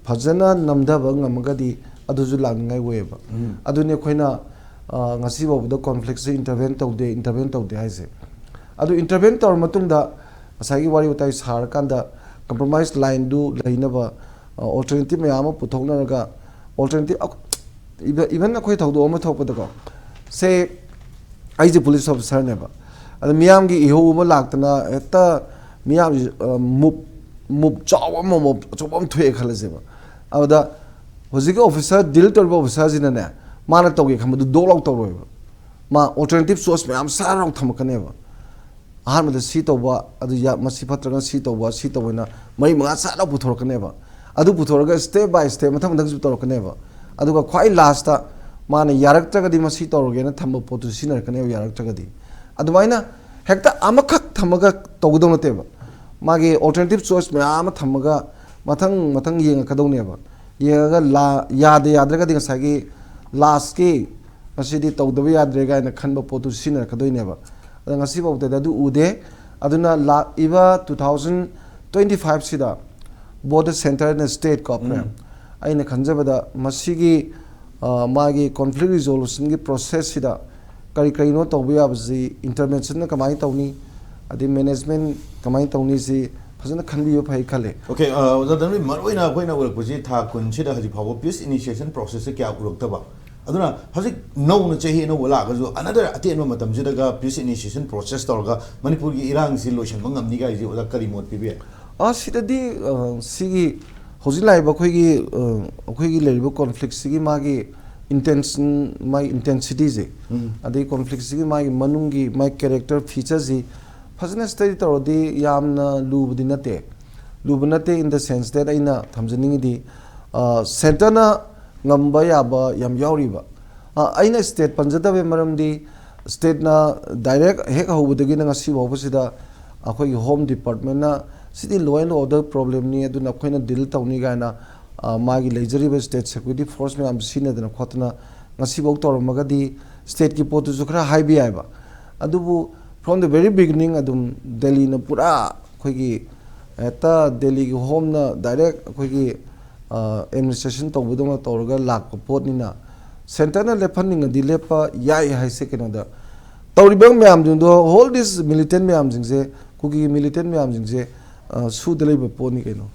ꯐꯖꯅ ꯅꯝꯊꯕ ꯉꯝꯃꯒꯗꯤ ꯑꯗꯨꯁꯨ ꯂꯥꯛꯅꯤꯡꯉꯥꯏ ꯑꯣꯏꯌꯦꯕ꯫ ꯑꯗꯨꯅꯤ ꯑꯩꯈꯣꯏꯅ, ꯑ, ꯉꯁꯤ ꯐꯥꯎꯕꯗ ꯀꯣꯟꯐ꯭ꯂꯤꯛꯁꯦ ꯏꯟꯇꯔꯚꯦꯟ ꯇꯧꯗꯦ, ꯏꯟꯇꯔꯚꯦꯟ ꯇꯧꯗꯦ ꯍꯥꯏꯁꯦ꯫ ꯑꯗꯨ ꯏꯟꯇꯔꯚꯦꯟ ꯇꯧꯔ ꯃꯇꯨꯡꯗ ꯉꯁꯥꯏꯒꯤ ꯋꯥꯔꯤ ꯋꯥꯇꯥꯏ ꯁꯥꯔꯀꯥꯟꯗ ꯀꯝꯄ꯭ꯔꯣꯃꯥꯏꯁ ꯂꯥꯏꯟꯗꯨ ꯂꯩꯅꯕ, ꯑ, ꯑꯣꯜꯇꯔꯅꯦꯇꯤꯚ ꯃꯌꯥꯝ ꯑꯃ ꯄꯨꯊꯣꯛꯅꯔꯒ, ꯑꯣꯜꯇꯔꯅꯦꯇꯤꯚ, ꯏꯚꯟ ꯑꯩꯈꯣꯏ ꯊꯧꯗꯣꯛ ꯑꯃ ꯊꯣꯛꯄꯗꯀꯣ, ꯁꯦ, ꯑꯩꯁꯦ ꯄꯨꯂꯤꯁ ꯑꯣꯐꯤꯁꯥꯔꯅꯦꯕ, ꯑꯗ ꯃꯤꯌꯥꯝꯒꯤ ꯏꯍꯧ ꯑꯃ ꯂꯥꯛꯇꯅ ꯍꯦꯛꯇ ꯃꯤꯌꯥꯝꯁꯤ, ꯑ, ꯃꯨꯞ ꯃꯨꯞ ꯆꯥꯎꯕ ꯑꯃ, ꯃꯨꯞ ꯑꯆꯧꯕ ꯑꯃ ꯊꯣꯛꯑꯦ ꯈꯜꯂꯁꯦꯕ꯫ ꯑꯗꯨꯗ ꯍꯧꯖꯤꯛꯀꯤ ꯑꯣꯐꯤꯁꯥꯔ, ꯗꯤꯜ ꯇꯧꯔꯤꯕ ꯑꯣꯐꯤꯁꯥꯔꯁꯤꯅꯅꯦ, ꯃꯥꯅ ꯇꯧꯒꯦ ꯈꯟꯕꯗꯨ ꯗꯣꯛ ꯂꯥꯎ ꯇꯧꯔꯣꯏꯕ꯫ ꯃꯥ ꯑꯣꯜꯇꯔꯅꯦꯇꯤꯚ ꯆꯣꯏꯁ ꯃꯌꯥꯝ ꯁꯠ ꯂꯥꯎ ꯊꯝꯃꯛꯀꯅꯦꯕ꯫ ꯑꯍꯥꯟꯕꯗ ꯁꯤ ꯇꯧꯕ, ꯑꯗꯨ ꯌꯥ-, ꯃꯁꯤ ꯐꯠꯇ꯭ꯔꯒꯅ ꯁꯤ ꯇꯧꯕ, ꯁꯤ ꯇꯧꯕ ꯍꯥꯏꯅ ꯃꯔꯤ ꯃꯉꯥ ꯁꯠ ꯂꯥꯎ ꯄꯨꯊꯣꯔꯛꯀꯅꯦꯕ꯫ ꯑꯗꯨ ꯄꯨꯊꯣꯔꯒ step by step ꯃꯊꯪ ꯃꯊꯪꯁꯨ ꯇꯧꯔꯛꯀꯅꯦꯕ꯫ ꯑꯗꯨꯒ ꯈ꯭ꯋꯥꯏ ꯂꯥꯁꯇ ꯃꯥꯅ ꯌꯥꯔꯛꯇ꯭ꯔꯒꯗꯤ ꯃꯁꯤ ꯇꯧꯔꯒꯦꯅ ꯊꯝꯕ ꯄꯣꯠꯇꯨ ꯁꯤꯖꯤꯟꯅꯔꯛꯀꯅꯦꯕ, ꯌꯥꯔꯛꯇ꯭ꯔꯒꯗꯤ꯫ ꯑꯗꯨꯃꯥꯏꯅ ꯍꯦꯛꯇ ꯑꯃꯈꯛ ꯊꯝꯃꯒ ꯇꯧꯒꯗꯧ ꯅꯠꯇꯦꯕ꯫ ꯃꯥꯒꯤ ꯑꯣꯜꯇꯔꯅꯦꯇꯤꯚ ꯆꯣꯏꯁ ꯃꯌꯥꯝ ꯑꯃ ꯊꯝꯃꯒ ꯃꯊꯪ ꯃꯊꯪ ꯌꯦꯡꯉꯛꯀꯗꯧꯅꯦꯕ꯫ ꯌꯦꯡꯉꯒ ꯂꯥ-, ꯌꯥꯗꯦ, ꯌꯥꯗ꯭ꯔꯒꯗꯤ ꯉꯁꯥꯏꯒꯤ ꯂꯥꯁꯀꯤ ꯃꯁꯤꯗꯤ ꯇꯧꯗꯕ ꯌꯥꯗ꯭ꯔꯦ ꯀꯥꯏꯅ ꯈꯟꯕ ꯄꯣꯠꯇꯨ ꯁꯤꯖꯤꯟꯅꯔꯛꯀꯗꯣꯏꯅꯦꯕ꯫ ꯑꯗꯣ ꯉꯁꯤ ꯐꯥꯎꯕꯗꯗꯤ ꯑꯗꯨ ꯎꯗꯦ꯫ ꯑꯗꯨꯅ ꯂꯥꯛꯏꯕ two thousand twenty five ꯁꯤꯗ both the centre and state ꯀꯣ, ꯎꯝ꯫ ꯑꯩꯅ ꯈꯟꯖꯕꯗ ꯃꯁꯤꯒꯤ, ꯑ, ꯃꯥꯒꯤ ꯀꯣꯟꯐ꯭ꯂꯤꯛ ꯔꯤꯖꯣꯂꯨꯁꯟꯒꯤ ꯄ꯭ꯔꯣꯁꯦꯁꯁꯤꯗ ꯀꯔꯤ ꯀꯔꯤꯅꯣ ꯇꯧꯕ ꯌꯥꯕꯁꯤ, ꯏꯟꯇꯔꯚꯦꯟꯁꯟꯅ ꯀꯃꯥꯏꯅ ꯇꯧꯅꯤ, ꯑꯗꯩ ꯃꯦꯅꯦꯖꯃꯦꯟ ꯀꯃꯥꯏꯅ ꯇꯧꯅꯤ, ꯁꯤ ꯐꯖꯅ ꯈꯟꯕꯤꯕ ꯐꯩ ꯈꯜꯂꯦ꯫ ꯑꯣꯀꯦ, ꯑ, ꯑꯣꯖꯥ ꯙꯅꯕꯤꯔ, ꯃꯔꯨꯑꯣꯏꯅ ꯑꯩꯈꯣꯏꯅ ꯎꯔꯛꯄꯁꯤ ꯊꯥ ꯀꯨꯟꯁꯤꯗ ꯍꯧꯖꯤꯛ ꯐꯥꯎꯕ peace initiation processꯁꯦ ꯀꯌꯥ ꯎꯔꯛꯇꯕ꯫ ꯑꯗꯨꯅ ꯍꯧꯖꯤꯛ ꯅꯧꯅ ꯆꯍꯤ ꯑꯅꯧꯕ ꯂꯥꯛꯑꯒꯁꯨ another ꯑꯇꯦꯟꯕ ꯃꯇꯝꯁꯤꯗꯒ peace initiation process ꯇꯧꯔꯒ ꯃꯅꯤꯄꯨꯔꯒꯤ ꯏꯔꯥꯡꯁꯤ ꯂꯣꯏꯁꯤꯟꯕ ꯉꯝꯅꯤ ꯀꯥꯏꯁꯤ ꯑꯣꯖꯥ ꯀꯔꯤ ꯃꯣꯠ ꯄꯤꯕꯤ ꯌꯥꯏ? ꯑ, ꯁꯤꯗꯗꯤ, ꯑ, ꯁꯤꯒꯤ ꯍꯧꯖꯤꯛ ꯂꯥꯛꯏꯕ ꯑꯩꯈꯣꯏꯒꯤ, ꯑ, ꯑꯩꯈꯣꯏꯒꯤ ꯂꯩꯔꯤꯕ ꯀꯣꯟꯐ꯭ꯂꯤꯛꯁꯤꯒꯤ ꯃꯥꯒꯤ ꯏꯟꯇꯦꯟꯁꯟ, ꯃꯥꯒꯤ ꯏꯟꯇꯦꯟꯁꯤꯇꯤꯁꯦ, ꯎꯝ꯫ ꯑꯗꯩ ꯀꯣꯟꯐ꯭ꯂꯤꯛꯁꯤꯒꯤ ꯃꯥꯒꯤ ꯃꯅꯨꯡꯒꯤ ꯃꯥꯒꯤ ꯀꯦꯔꯦꯛꯇꯔ ꯐꯤꯆꯔꯁꯤ ꯐꯖꯅ ꯁ꯭ꯇꯗꯤ ꯇꯧꯔꯗꯤ ꯌꯥꯝꯅ ꯂꯨꯕꯗꯤ ꯅꯠꯇꯦ꯫ ꯂꯨꯕ ꯅꯠꯇꯦ in the sense that ꯑꯩꯅ ꯊꯝꯖꯅꯤꯡꯉꯤꯗꯤ, ꯑ, ꯁꯦꯟꯇꯔꯅ ꯉꯝꯕ ꯌꯥꯕ ꯌꯥꯝ ꯌꯥꯎꯔꯤꯕ꯫ ꯑ, ꯑꯩꯅ ꯁ꯭ꯇꯦꯠ ꯄꯟꯖꯗꯕꯒꯤ ꯃꯔꯝꯗꯤ ꯁ꯭ꯇꯦꯠꯅ ꯗꯥꯏꯔꯦꯛ ꯍꯦꯛ ꯍꯧꯕꯗꯒꯤꯅ ꯉꯁꯤ ꯐꯥꯎꯕꯁꯤꯗ ꯑꯩꯈꯣꯏꯒꯤ ꯍꯣꯝ ꯗꯤꯄꯥꯔꯠꯃꯦꯟꯅ ꯁꯤꯗꯤ law and order problemꯅꯤ, ꯑꯗꯨꯅ ꯑꯩꯈꯣꯏꯅ ꯗꯤꯜ ꯇꯧꯅꯤ ꯀꯥꯏꯅ, ꯑ, ꯃꯥꯒꯤ ꯂꯩꯖꯔꯤꯕ ꯁ꯭ꯇꯦꯠ ꯁꯦꯀ꯭ꯌꯨꯔꯤꯇꯤ ꯐꯣꯔꯁ ꯃꯌꯥꯝꯁꯤ ꯁꯤꯖꯤꯟꯅꯗꯅ ꯈꯣꯠꯇꯅ ꯉꯁꯤꯐꯥꯎ ꯇꯧꯔꯝꯃꯒꯗꯤ ꯁ꯭ꯇꯦꯠꯀꯤ ꯄꯣꯠꯇꯨꯁꯨ ꯈꯔ ꯍꯥꯏꯕ ꯌꯥꯏꯕ꯫ ꯑꯗꯨꯕꯨ from the very beginning ꯑꯗꯨꯝ ꯗꯦꯜꯂꯤꯅ ꯄꯨꯔꯥ ꯑꯩꯈꯣꯏꯒꯤ ꯍꯦꯛꯇ ꯗꯦꯜꯂꯤꯒꯤ ꯍꯣꯝꯅ ꯗꯥꯏꯔꯦꯛ ꯑꯩꯈꯣꯏꯒꯤ ꯑꯦꯗꯃꯤꯅꯤꯁꯇ꯭ꯔꯦꯁꯟ ꯇꯧꯕꯗꯧꯅ ꯇꯧꯔꯒ ꯂꯥꯛꯄ ꯄꯣꯠꯅꯤꯅ, ꯁꯦꯟꯇꯔꯅ ꯂꯦꯞꯍꯟꯅꯤꯡꯉꯗꯤ ꯂꯦꯞꯄ ꯌꯥꯏ ꯍꯥꯏꯁꯦ ꯀꯩꯅꯣꯗ ꯇꯧꯔꯤꯕ ꯃꯌꯥꯝꯁꯤꯡꯗꯣ, ꯍꯣꯜ ꯗꯤꯁ ꯃꯤꯂꯤꯇꯦꯟ ꯃꯌꯥꯝꯁꯤꯡꯁꯦ, ꯀꯨꯀꯤꯒꯤ ꯃꯤꯂꯤꯇꯦꯟ ꯃꯌꯥꯝꯁꯤꯡꯁꯦ, ꯑ, ꯁꯨꯗ ꯂꯩꯕ ꯄꯣꯠꯅꯤ ꯀꯩꯅꯣ꯫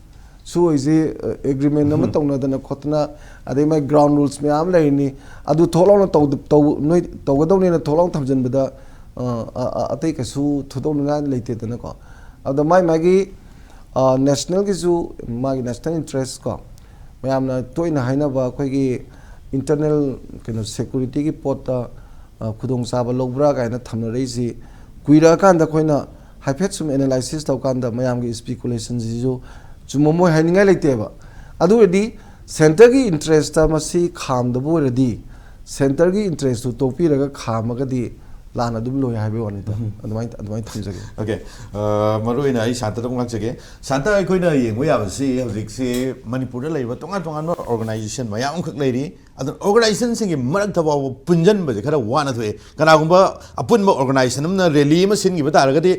ꯁꯨ ꯍꯥꯏꯁꯤ ꯑꯦꯒ꯭ꯔꯤꯃꯦꯟ ꯑꯃ ꯇꯧꯅꯗꯅ ꯈꯣꯠꯇꯅ, ꯑꯗꯩ ꯃꯥꯏ ꯒ꯭ꯔꯥꯎꯟ ꯔꯨꯜꯁ ꯃꯌꯥꯝ ꯑꯃ ꯂꯩꯔꯤꯅꯤ꯫ ꯑꯗꯨ ꯊꯣꯛ ꯂꯥꯎꯅ ꯇꯧꯗ-, ꯇꯧ-, ꯅꯣꯏ ꯇꯧꯒꯗꯧꯅꯦꯅ ꯊꯣꯛ ꯂꯥꯎꯅ ꯊꯝꯖꯤꯟꯕꯗ, ꯑ, ꯑ, ꯑ, ꯑꯇꯩ ꯀꯩꯁꯨ ꯊꯣꯏꯗꯣꯛꯅꯤꯡꯉꯥꯏ ꯂꯩꯇꯦꯗꯅꯀꯣ꯫ ꯑꯗ ꯃꯥꯏ ꯃꯥꯒꯤ, ꯑ, ꯅꯦꯁꯅꯦꯜꯒꯤꯁꯨ ꯃꯥꯒꯤ ꯅꯦꯁꯅꯦꯜ ꯏꯟꯇꯔꯦꯁ ꯀꯣ, ꯃꯌꯥꯝꯅ ꯇꯣꯏꯅ ꯍꯥꯏꯅꯕ ꯑꯩꯈꯣꯏꯒꯤ ꯏꯟꯇꯔꯅꯦꯜ ꯀꯩꯅꯣ ꯁꯦꯀꯨꯔꯤꯇꯤꯒꯤ ꯄꯣꯠꯇ, ꯑ, ꯈꯨꯗꯣꯡꯆꯥꯕ ꯂꯧꯕ꯭ꯔꯥ ꯀꯥꯏꯅ ꯊꯝꯅꯔꯛꯏꯁꯤ ꯀꯨꯏꯔꯛꯑꯀꯥꯟꯗ ꯑꯩꯈꯣꯏꯅ ꯍꯥꯏꯐꯦꯠ ꯁꯨꯝ ꯑꯦꯅꯥꯂꯥꯏꯁꯤꯁ ꯇꯧꯀꯥꯟꯗ ꯃꯌꯥꯝꯒꯤ ꯏꯁꯄꯤꯀꯨꯂꯦꯁꯟꯁꯤꯁꯨ ꯆꯨꯝꯃꯝꯃꯣꯏ ꯍꯥꯏꯅꯤꯡꯉꯥꯏ ꯂꯩꯇꯦꯕ꯫ ꯑꯗꯨ ꯑꯣꯏꯔꯗꯤ ꯁꯦꯟꯇꯔꯒꯤ ꯏꯟꯇꯔꯦꯁꯇ ꯃꯁꯤ ꯈꯥꯝꯗꯕ ꯑꯣꯏꯔꯗꯤ, ꯁꯦꯟꯇꯔꯒꯤ ꯏꯟꯇꯔꯦꯁꯇꯨ ꯇꯣꯛꯄꯤꯔꯒ ꯈꯥꯝꯃꯒꯗꯤ ꯂꯥꯟ ꯑꯗꯨꯝ ꯂꯣꯏ ꯍꯥꯏꯕꯒꯤ ꯋꯥꯅꯤꯗ꯫ ꯑꯗꯨꯃꯥꯏꯅ, ꯑꯗꯨꯃꯥꯏꯅ ꯊꯝꯖꯒꯦ꯫ ꯑꯣꯀꯦ꯫ ꯑ, ꯃꯔꯨ ꯑꯣꯏꯅ ꯑꯩ ꯁꯥꯟꯇꯗ ꯑꯃꯨꯛ ꯂꯥꯛꯆꯒꯦ꯫ ꯁꯥꯟꯇ, ꯑꯩꯈꯣꯏꯅ ꯌꯦꯡꯕ ꯌꯥꯕꯁꯤ ꯍꯧꯖꯤꯛꯁꯤ ꯃꯅꯤꯄꯨꯔꯗ ꯂꯩꯔꯤꯕ ꯇꯣꯉꯥꯟ ꯇꯣꯉꯥꯟꯕ ꯑꯣꯔꯒꯅꯥꯏꯖꯦꯁꯟ ꯃꯌꯥꯝ ꯑꯃꯈꯛ ꯂꯩꯔꯤ꯫ ꯑꯗꯨꯅ ꯑꯣꯔꯒꯅꯥꯏꯖꯦꯁꯟꯁꯤꯡꯒꯤ ꯃꯔꯛꯇ ꯐꯥꯎꯕ ꯄꯨꯟꯁꯤꯟꯕꯁꯦ ꯈꯔ ꯋꯥꯅ ꯊꯣꯛꯑꯦ꯫ ꯀꯅꯥꯒꯨꯝꯕ ꯑꯄꯨꯟꯕ ꯑꯣꯔꯒꯅꯥꯏꯖꯦꯁꯟ ꯑꯃꯅ ꯔꯦꯂꯤ ꯑꯃ ꯁꯤꯟꯈꯤꯕ ꯇꯥꯔꯒꯗꯤ,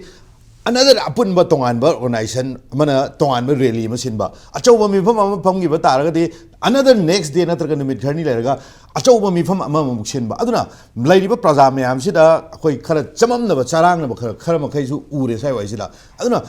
ꯑꯅꯗꯔ ꯑꯄꯨꯟꯕ ꯇꯣꯉꯥꯟꯕ ꯑꯣꯔꯒꯅꯥꯏꯖꯦꯁꯟ ꯑꯃꯅ ꯇꯣꯉꯥꯟꯕ ꯔꯦꯂꯤ ꯑꯃ ꯁꯤꯟꯕ, ꯑꯆꯧꯕ ꯃꯤꯐꯝ ꯑꯃ ꯐꯝꯈꯤꯕ ꯇꯥꯔꯒꯗꯤ, ꯑꯅꯗꯔ ꯅꯦꯛꯁ ꯗꯦ ꯅꯠꯇ꯭ꯔꯒ ꯅꯨꯃꯤꯠ ꯈꯔꯅꯤ ꯂꯩꯔꯒ ꯑꯆꯧꯕ ꯃꯤꯐꯝ ꯑꯃꯃꯨꯛ ꯁꯤꯟꯕ꯫ ꯑꯗꯨꯅ ꯂꯩꯔꯤꯕ ꯄ꯭ꯔꯖꯥ ꯃꯌꯥꯝꯁꯤꯗ ꯑꯩꯈꯣꯏ ꯈꯔ ꯆꯃꯝꯅꯕ, ꯆꯔꯥꯡꯅꯕ ꯈꯔ, ꯈꯔ ꯃꯈꯩꯁꯨ ꯎꯔꯦ ꯁ꯭ꯋꯥꯏ ꯋꯥꯏꯁꯤꯗ꯫ ꯑꯗꯨꯅ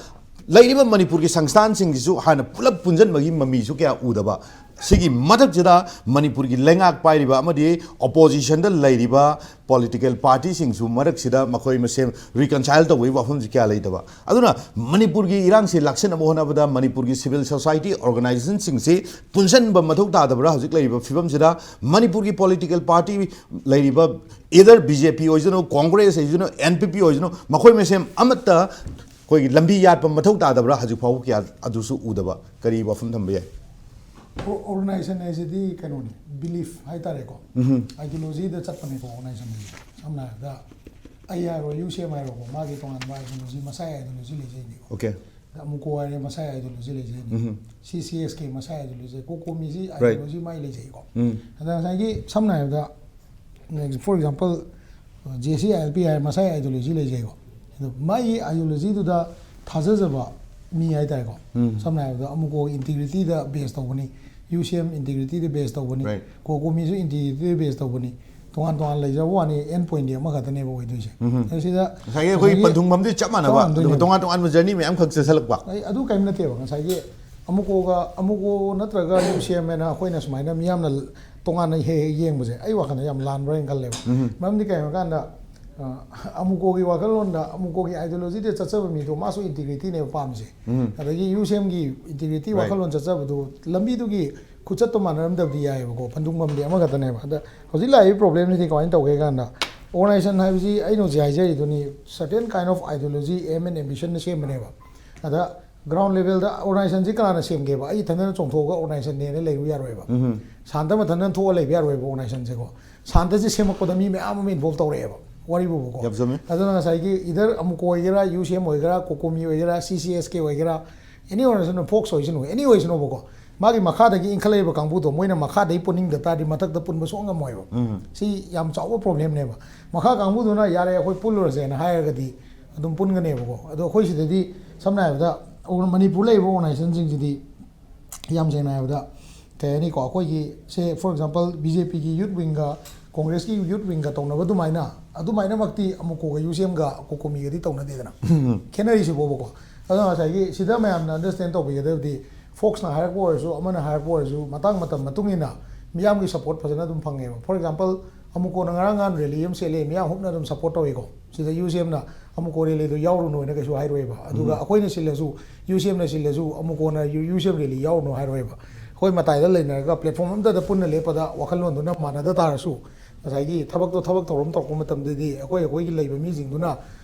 ꯂꯩꯔꯤꯕ ꯃꯅꯤꯄꯨꯔꯒꯤ ꯁꯪꯁꯊꯥꯟꯁꯤꯡꯁꯤꯁꯨ ꯍꯥꯟꯅ ꯄꯨꯂꯞ ꯄꯨꯟꯁꯤꯟꯕꯒꯤ ꯃꯃꯤꯁꯨ ꯀꯌꯥ ꯎꯗꯕ꯫ ꯁꯤꯒꯤ ꯃꯊꯛꯁꯤꯗ ꯃꯅꯤꯄꯨꯔꯒꯤ ꯂꯩꯉꯥꯛ ꯄꯥꯏꯔꯤꯕ ꯑꯃꯗꯤ ꯑꯣꯄꯣꯖꯤꯁꯟꯗ ꯂꯩꯔꯤꯕ ꯄꯣꯂꯤꯇꯤꯀꯦꯜ ꯄꯥꯔꯇꯤꯁꯤꯡꯁꯨ ꯃꯔꯛꯁꯤꯗ ꯃꯈꯣꯏ ꯃꯁꯦꯟ ꯔꯤꯀꯟꯁꯥꯏꯜ ꯇꯧꯕꯒꯤ ꯋꯥꯐꯝꯁꯤ ꯀꯌꯥ ꯂꯩꯇꯕ꯫ ꯑꯗꯨꯅ ꯃꯅꯤꯄꯨꯔꯒꯤ ꯏꯔꯥꯡꯁꯤ ꯂꯥꯛꯁꯤꯟꯅꯕ ꯍꯣꯠꯅꯕꯗ ꯃꯅꯤꯄꯨꯔꯒꯤ ꯁꯤꯚꯤꯜ ꯁꯣꯁꯥꯏꯇꯤ ꯑꯣꯔꯒꯅꯥꯏꯖꯦꯁꯟꯁꯤꯡꯁꯤ ꯄꯨꯟꯁꯤꯟꯕ ꯃꯊꯧ ꯇꯥꯗꯕ꯭ꯔꯥ? ꯍꯧꯖꯤꯛ ꯂꯩꯔꯤꯕ ꯐꯤꯕꯝꯁꯤꯗ ꯃꯅꯤꯄꯨꯔꯒꯤ ꯄꯣꯂꯤꯇꯤꯀꯦꯜ ꯄꯥꯔꯇꯤ ꯂꯩꯔꯤꯕ, either ꯕꯤ ꯖꯦ ꯄꯤ ꯑꯣꯏꯁꯅꯨ, ꯀꯣꯡꯒ꯭ꯔꯦꯁ ꯑꯣꯏꯁꯅꯨ, ꯑꯦꯟ ꯄꯤ ꯄꯤ ꯑꯣꯏꯁꯅꯨ, ꯃꯈꯣꯏ ꯃꯁꯦꯟ ꯑꯃꯠꯇ ꯑꯩꯈꯣꯏꯒꯤ ꯂꯝꯕꯤ ꯌꯥꯠꯄ ꯃꯊꯧ ꯇꯥꯗꯕ꯭ꯔꯥ? ꯍꯧꯖꯤꯛ ꯐꯥꯎꯕ ꯀꯌꯥ ꯑꯗꯨꯁꯨ ꯎꯗꯕ꯫ ꯀꯔꯤ ꯋꯥꯐꯝ ꯊꯝꯕ ꯌꯥꯏ? ꯑꯣꯔꯒꯅꯥꯏꯖꯦꯁꯟ ꯍꯥꯏꯁꯤꯗꯤ ꯀꯩꯅꯣꯅꯤ, ꯕꯤꯂꯤꯐ ꯍꯥꯏꯇꯥꯔꯦꯀꯣ, ꯑꯥꯏꯗꯤꯌꯣꯂꯣꯖꯤꯗ ꯆꯠꯄꯅꯦꯀꯣ ꯑꯣꯔꯒꯅꯥꯏꯖꯦꯁꯟ ꯍꯥꯏꯁꯦ꯫ ꯁꯝꯅ ꯍꯥꯏꯔꯕꯗ ꯑꯩ ꯍꯥꯏꯔꯣ, ꯌꯨ ꯁꯤ ꯑꯦꯝ ꯍꯥꯏꯔꯣꯀꯣ, ꯃꯥꯒꯤ ꯇꯣꯉꯥꯟꯕ ꯑꯥꯏꯗꯤꯌꯣꯂꯣꯖꯤ, ꯃꯁꯥꯒꯤ ꯑꯥꯏꯗꯤꯌꯣꯂꯣꯖꯤ ꯂꯩꯖꯩꯅꯤꯀꯣ꯫ ꯑꯣꯀꯦ꯫ ꯑꯃꯨꯀꯣ ꯍꯥꯏꯔꯦ, ꯃꯁꯥꯒꯤ ꯑꯥꯏꯗꯤꯌꯣꯂꯣꯖꯤ ꯂꯩꯖꯩꯅꯤ꯫ ꯁꯤ ꯁꯤ ꯑꯦꯁ ꯀꯦ ꯃꯁꯥꯒꯤ ꯑꯥꯏꯗꯤꯌꯣꯂꯣꯖꯤ ꯂꯩꯖꯩ꯫ ꯀꯣꯀꯣꯃꯤꯁꯤ ꯑꯥꯏꯗꯤꯌꯣꯂꯣꯖꯤ ꯃꯥꯒꯤ ꯂꯩꯖꯩꯀꯣ꯫ ꯑꯗ ꯉꯁꯥꯏꯒꯤ ꯁꯝꯅ ꯍꯥꯏꯔꯕꯗ, four example, J C I L P ꯍꯥꯏꯔꯦ, ꯃꯁꯥꯒꯤ ꯑꯥꯏꯗꯤꯌꯣꯂꯣꯖꯤ ꯂꯩꯖꯩꯀꯣ꯫ ꯑꯗꯣ ꯃꯥꯒꯤ ꯑꯥꯏꯗꯤꯌꯣꯂꯣꯖꯤꯗꯨꯗ ꯊꯥꯖꯖꯕ ꯃꯤ ꯍꯥꯏꯇꯥꯔꯦꯀꯣ, ꯁꯝꯅ ꯍꯥꯏꯔꯕꯗ ꯑꯃꯨꯀꯣꯒꯤ ꯏꯟꯇꯤꯒ꯭ꯔꯤꯇꯤꯗ ꯕꯦꯁ ꯇꯧꯕꯅꯤ, ꯌꯨ ꯁꯤ ꯑꯦꯝ ꯏꯟꯇꯤꯒ꯭ꯔꯤꯇꯤꯗ ꯕꯦꯁ ꯇꯧꯕꯅꯤ, Right. ꯀꯣꯀꯣꯃꯤꯁꯨ ꯏꯟꯇꯤꯒ꯭ꯔꯤꯇꯤꯗ ꯕꯦꯁ ꯇꯧꯕꯅꯤ, ꯇꯣꯉꯥꯟ ꯇꯣꯉꯥꯟ ꯂꯩꯖꯕ ꯋꯥꯅꯤ, ꯑꯦꯟ ꯄꯣꯏꯟꯗꯤ ꯑꯃꯈꯛꯇꯅꯦꯕ ꯑꯣꯏꯗꯣꯏꯁꯦ꯫ ꯑꯗꯣ ꯁꯤꯗ ꯉꯁꯥꯏꯒꯤ ꯑꯩꯈꯣꯏꯒꯤ ꯄꯟꯊꯨꯡꯐꯝꯗꯤ ꯆꯞ ꯃꯥꯟꯅꯕ, ꯆꯞ ꯃꯥꯟꯅꯗꯣꯏꯅꯦ꯫ ꯑꯗꯨꯒ ꯇꯣꯉꯥꯟ ꯇꯣꯉꯥꯟꯕ ꯖꯔꯅꯤ ꯃꯌꯥꯝ ꯈꯛ ꯆꯠꯁꯜꯂꯛꯄ꯫ ꯑꯩ ꯑꯗꯨ ꯀꯔꯤꯝ ꯅꯠꯇꯦꯕ, ꯉꯁꯥꯏꯒꯤ ꯑꯃꯨꯀꯣꯒ, ꯑꯃꯨꯀꯣ ꯅꯠꯇ꯭ꯔꯒ ꯌꯨ ꯁꯤ ꯑꯦꯝ ꯍꯥꯏꯅ ꯑꯩꯈꯣꯏꯅ ꯁꯨꯃꯥꯏꯅ ꯃꯤꯌꯥꯝꯅ ꯇꯣꯉꯥꯟꯅ ꯍꯦꯛ ꯍꯦꯛ ꯌꯦꯡꯕꯁꯦ ꯑꯩ ꯋꯥꯈꯜꯗ ꯌꯥꯝ ꯂꯥꯟꯕ꯭ꯔꯥ ꯍꯥꯏꯅ ꯈꯜꯂꯦꯕ꯫ ꯃꯔꯝꯗꯤ ꯀꯩꯒꯤꯅꯣ ꯍꯥꯏ ꯀꯥꯟꯗ, ꯑ, ꯑꯃꯨꯀꯣꯒꯤ ꯋꯥꯈꯜꯂꯣꯟꯗ, ꯑꯃꯨꯀꯣꯒꯤ ideologyꯗ ꯆꯠꯆꯕ ꯃꯤꯗꯣ ꯃꯥꯁꯨ ꯏꯟꯇꯤꯒ꯭ꯔꯤꯇꯤꯅꯦꯕ ꯄꯥꯝꯃꯤꯁꯦ꯫ ꯑꯗꯒꯤ ꯌꯨ ꯁꯤ ꯑꯦꯝꯒꯤ ꯏꯟꯇꯤꯒ꯭ꯔꯤꯇꯤ Right. ꯋꯥꯈꯜꯂꯣꯟ ꯆꯠꯆꯕꯗꯣ ꯂꯝꯕꯤꯗꯨꯒꯤ ꯈꯨꯆꯠꯇꯣ ꯃꯥꯟꯅꯔꯝꯗꯕꯗꯤ ꯌꯥꯏꯑꯕꯀꯣ, ꯐꯟꯗꯨꯡꯐꯝꯗꯤ ꯑꯃꯈꯛꯇꯅꯦꯕ꯫ ꯑꯗ ꯍꯧꯖꯤꯛ ꯂꯥꯛꯏꯕ ꯄ꯭ꯔꯣꯕ꯭ꯂꯦꯝꯁꯤꯗꯤ ꯀꯃꯥꯏꯅ ꯇꯧꯒꯦ ꯍꯥꯏ ꯀꯥꯟꯗ, organization ꯍꯥꯏꯕꯁꯤ ꯑꯩꯅ ꯍꯧꯖꯤꯛ ꯍꯥꯏꯖꯔꯤꯗꯨꯅꯤ, certain kind of ideology, aim and ambitionꯅ ꯁꯦꯝꯕꯅꯦꯕ꯫ ꯑꯗ ground levelꯗ organizationꯁꯤ ꯀꯅꯥꯅ ꯁꯦꯝꯒꯦꯕ? ꯑꯩ ꯏꯊꯟꯗꯅ ꯆꯣꯡꯊꯣꯛꯑꯒ organizationꯅꯦꯅ ꯂꯩꯕ ꯌꯥꯔꯣꯏꯕ꯫ ꯁꯥꯟꯇ ꯃꯊꯟꯇ ꯊꯣꯛꯑ ꯂꯩꯕ ꯌꯥꯔꯣꯏꯕ organizationꯁꯦꯀꯣ꯫ ꯁꯥꯟꯇꯁꯦ ꯁꯦꯝꯃꯛꯄꯗ ꯃꯤ ꯃꯌꯥꯝ ꯑꯃ involve ꯇꯧꯔꯛꯑꯦꯕ, ꯋꯥꯔꯤꯕꯨꯕꯀꯣ꯫ ꯌꯥꯝ ꯆꯨꯝꯃꯦ꯫ ꯑꯗꯨꯅ ꯉꯁꯥꯏꯒꯤ either ꯑꯃꯨꯀꯣ ꯑꯣꯏꯒꯦꯔꯥ, ꯌꯨ ꯁꯤ ꯑꯦꯝ ꯑꯣꯏꯒꯦꯔꯥ, ꯀꯣꯀꯣꯃꯤ ꯑꯣꯏꯒꯦꯔꯥ, ꯁꯤ ꯁꯤ ꯑꯦꯁ ꯀꯦ ꯑꯣꯏꯒꯦꯔꯥ, any organization, ꯐꯣꯛꯁ ꯑꯣꯏꯁꯅꯨ, any ꯑꯣꯏꯁꯅꯨꯕꯀꯣ, ꯃꯥꯒꯤ ꯃꯈꯥꯗꯒꯤ ꯏꯟꯈꯠꯂꯛꯏꯕ ꯀꯥꯡꯕꯨꯗꯣ ꯃꯣꯏꯅ ꯃꯈꯥꯗꯒꯤ ꯄꯨꯅꯤꯡꯗ ꯇꯥꯔꯗꯤ ꯃꯊꯛꯇ ꯄꯨꯟꯕ ꯁꯨꯡꯉꯝ ꯉꯝꯃꯣꯏꯕ꯫ ꯁꯤ ꯌꯥꯝ ꯆꯥꯎꯕ ꯄ꯭ꯔꯣꯕ꯭ꯂꯦꯝꯅꯦꯕ꯫ ꯃꯈꯥ ꯀꯥꯡꯕꯨꯗꯨꯅ "ꯌꯥꯔꯦ, ꯑꯩꯈꯣꯏ ꯄꯨꯜꯂꯨꯔꯁꯦꯅ" ꯍꯥꯏꯔꯒꯗꯤ ꯑꯗꯨꯝ ꯄꯨꯟꯒꯅꯦꯕꯀꯣ꯫ ꯑꯗꯣ ꯑꯩꯈꯣꯏ ꯁꯤꯗꯗꯤ ꯁꯝꯅ ꯍꯥꯏꯔꯕꯗ ꯑꯣꯔ-, ꯃꯅꯤꯄꯨꯔ ꯂꯩꯔꯤꯕ organizationꯁꯤꯡꯁꯤꯗꯤ ꯌꯥꯝ ꯁꯦꯡꯅ ꯍꯥꯏꯔꯕꯗ ꯀꯩ ꯍꯥꯏꯅꯤꯀꯣ, ꯑꯩꯈꯣꯏꯒꯤ ꯁꯦ for example ꯕꯤ ꯖꯦ ꯄꯤꯒꯤ youth wingꯒ Congressꯀꯤ youth wingꯒ ꯇꯧꯅꯕ ꯑꯗꯨꯃꯥꯏꯅ, ꯑꯗꯨꯃꯥꯏꯅꯃꯛꯇꯤ ꯑꯃꯨꯀꯣꯒ ꯌꯨ ꯁꯤ ꯑꯦꯝꯒ ꯀꯣꯀꯣꯃꯤꯒꯗꯤ ꯇꯧꯅꯗꯦꯗꯅ꯫ ꯈꯦꯠꯅꯔꯤꯁꯤꯕꯣꯕꯀꯣ꯫ ꯑꯗꯣ ꯉꯁꯥꯏꯒꯤ ꯁꯤꯗ ꯃꯌꯥꯝꯅ understand ꯇꯧꯕꯤꯒꯗꯕꯗꯤ ꯐꯣꯛꯁꯅ ꯍꯥꯏꯔꯛꯄ ꯑꯣꯏꯔꯁꯨ, ꯑꯃꯅ ꯍꯥꯏꯔꯛꯄ ꯑꯣꯏꯔꯁꯨ, ꯃꯇꯥꯡ ꯃꯇꯝ ꯃꯇꯨꯡ ꯏꯟꯅ ꯃꯤꯌꯥꯝꯒꯤ support ꯐꯖꯅ ꯑꯗꯨꯝ ꯐꯪꯉꯦꯕ꯫ For example ꯑꯃꯨꯀꯣꯅ ꯉꯔꯥꯡ ꯉꯍꯥꯟ rally ꯑꯃ ꯁꯤꯜꯂꯦ, ꯃꯤꯌꯥꯝ ꯍꯨꯞꯅ ꯑꯗꯨꯝ support ꯇꯧꯋꯤꯀꯣ꯫ ꯁꯤꯗ ꯌꯨ ꯁꯤ ꯑꯦꯝꯅ ꯑꯃꯨꯀꯣ rallyꯗꯣ ꯌꯥꯎꯔꯨꯅꯨ ꯍꯥꯏꯅ ꯀꯩꯁꯨ ꯍꯥꯏꯔꯣꯏꯕ꯫ ꯑꯗꯨꯒ ꯑꯩꯈꯣꯏꯅ ꯁꯤꯜꯂꯁꯨ, ꯌꯨ ꯁꯤ ꯑꯦꯝꯅ ꯁꯤꯜꯂꯁꯨ ꯑꯃꯨꯀꯣꯅ ꯌꯨ ꯁꯤ ꯑꯦꯝ rally ꯌꯥꯎꯔꯨꯅꯨ ꯍꯥꯏꯔꯣꯏꯕ꯫ ꯑꯩꯈꯣꯏ ꯃꯇꯥꯏꯗ ꯂꯩꯅꯔꯒ platform ꯑꯝꯇꯗ ꯄꯨꯟꯅ ꯂꯦꯞꯄꯗ ꯋꯥꯈꯜꯂꯣꯟꯗꯨꯅ ꯃꯥꯟꯅꯗ ꯇꯥꯔꯁꯨ, ꯉꯁꯥꯏꯒꯤ ꯊꯕꯛꯇꯣ ꯊꯕꯛ ꯊꯧꯔꯝ ꯇꯧꯔꯛꯄ ꯃꯇꯝꯗꯗꯤ ꯑꯩꯈꯣꯏ ꯑꯩꯈꯣꯏꯒꯤ ꯂꯩꯕ ꯃꯤꯁꯤꯡꯗꯨꯅ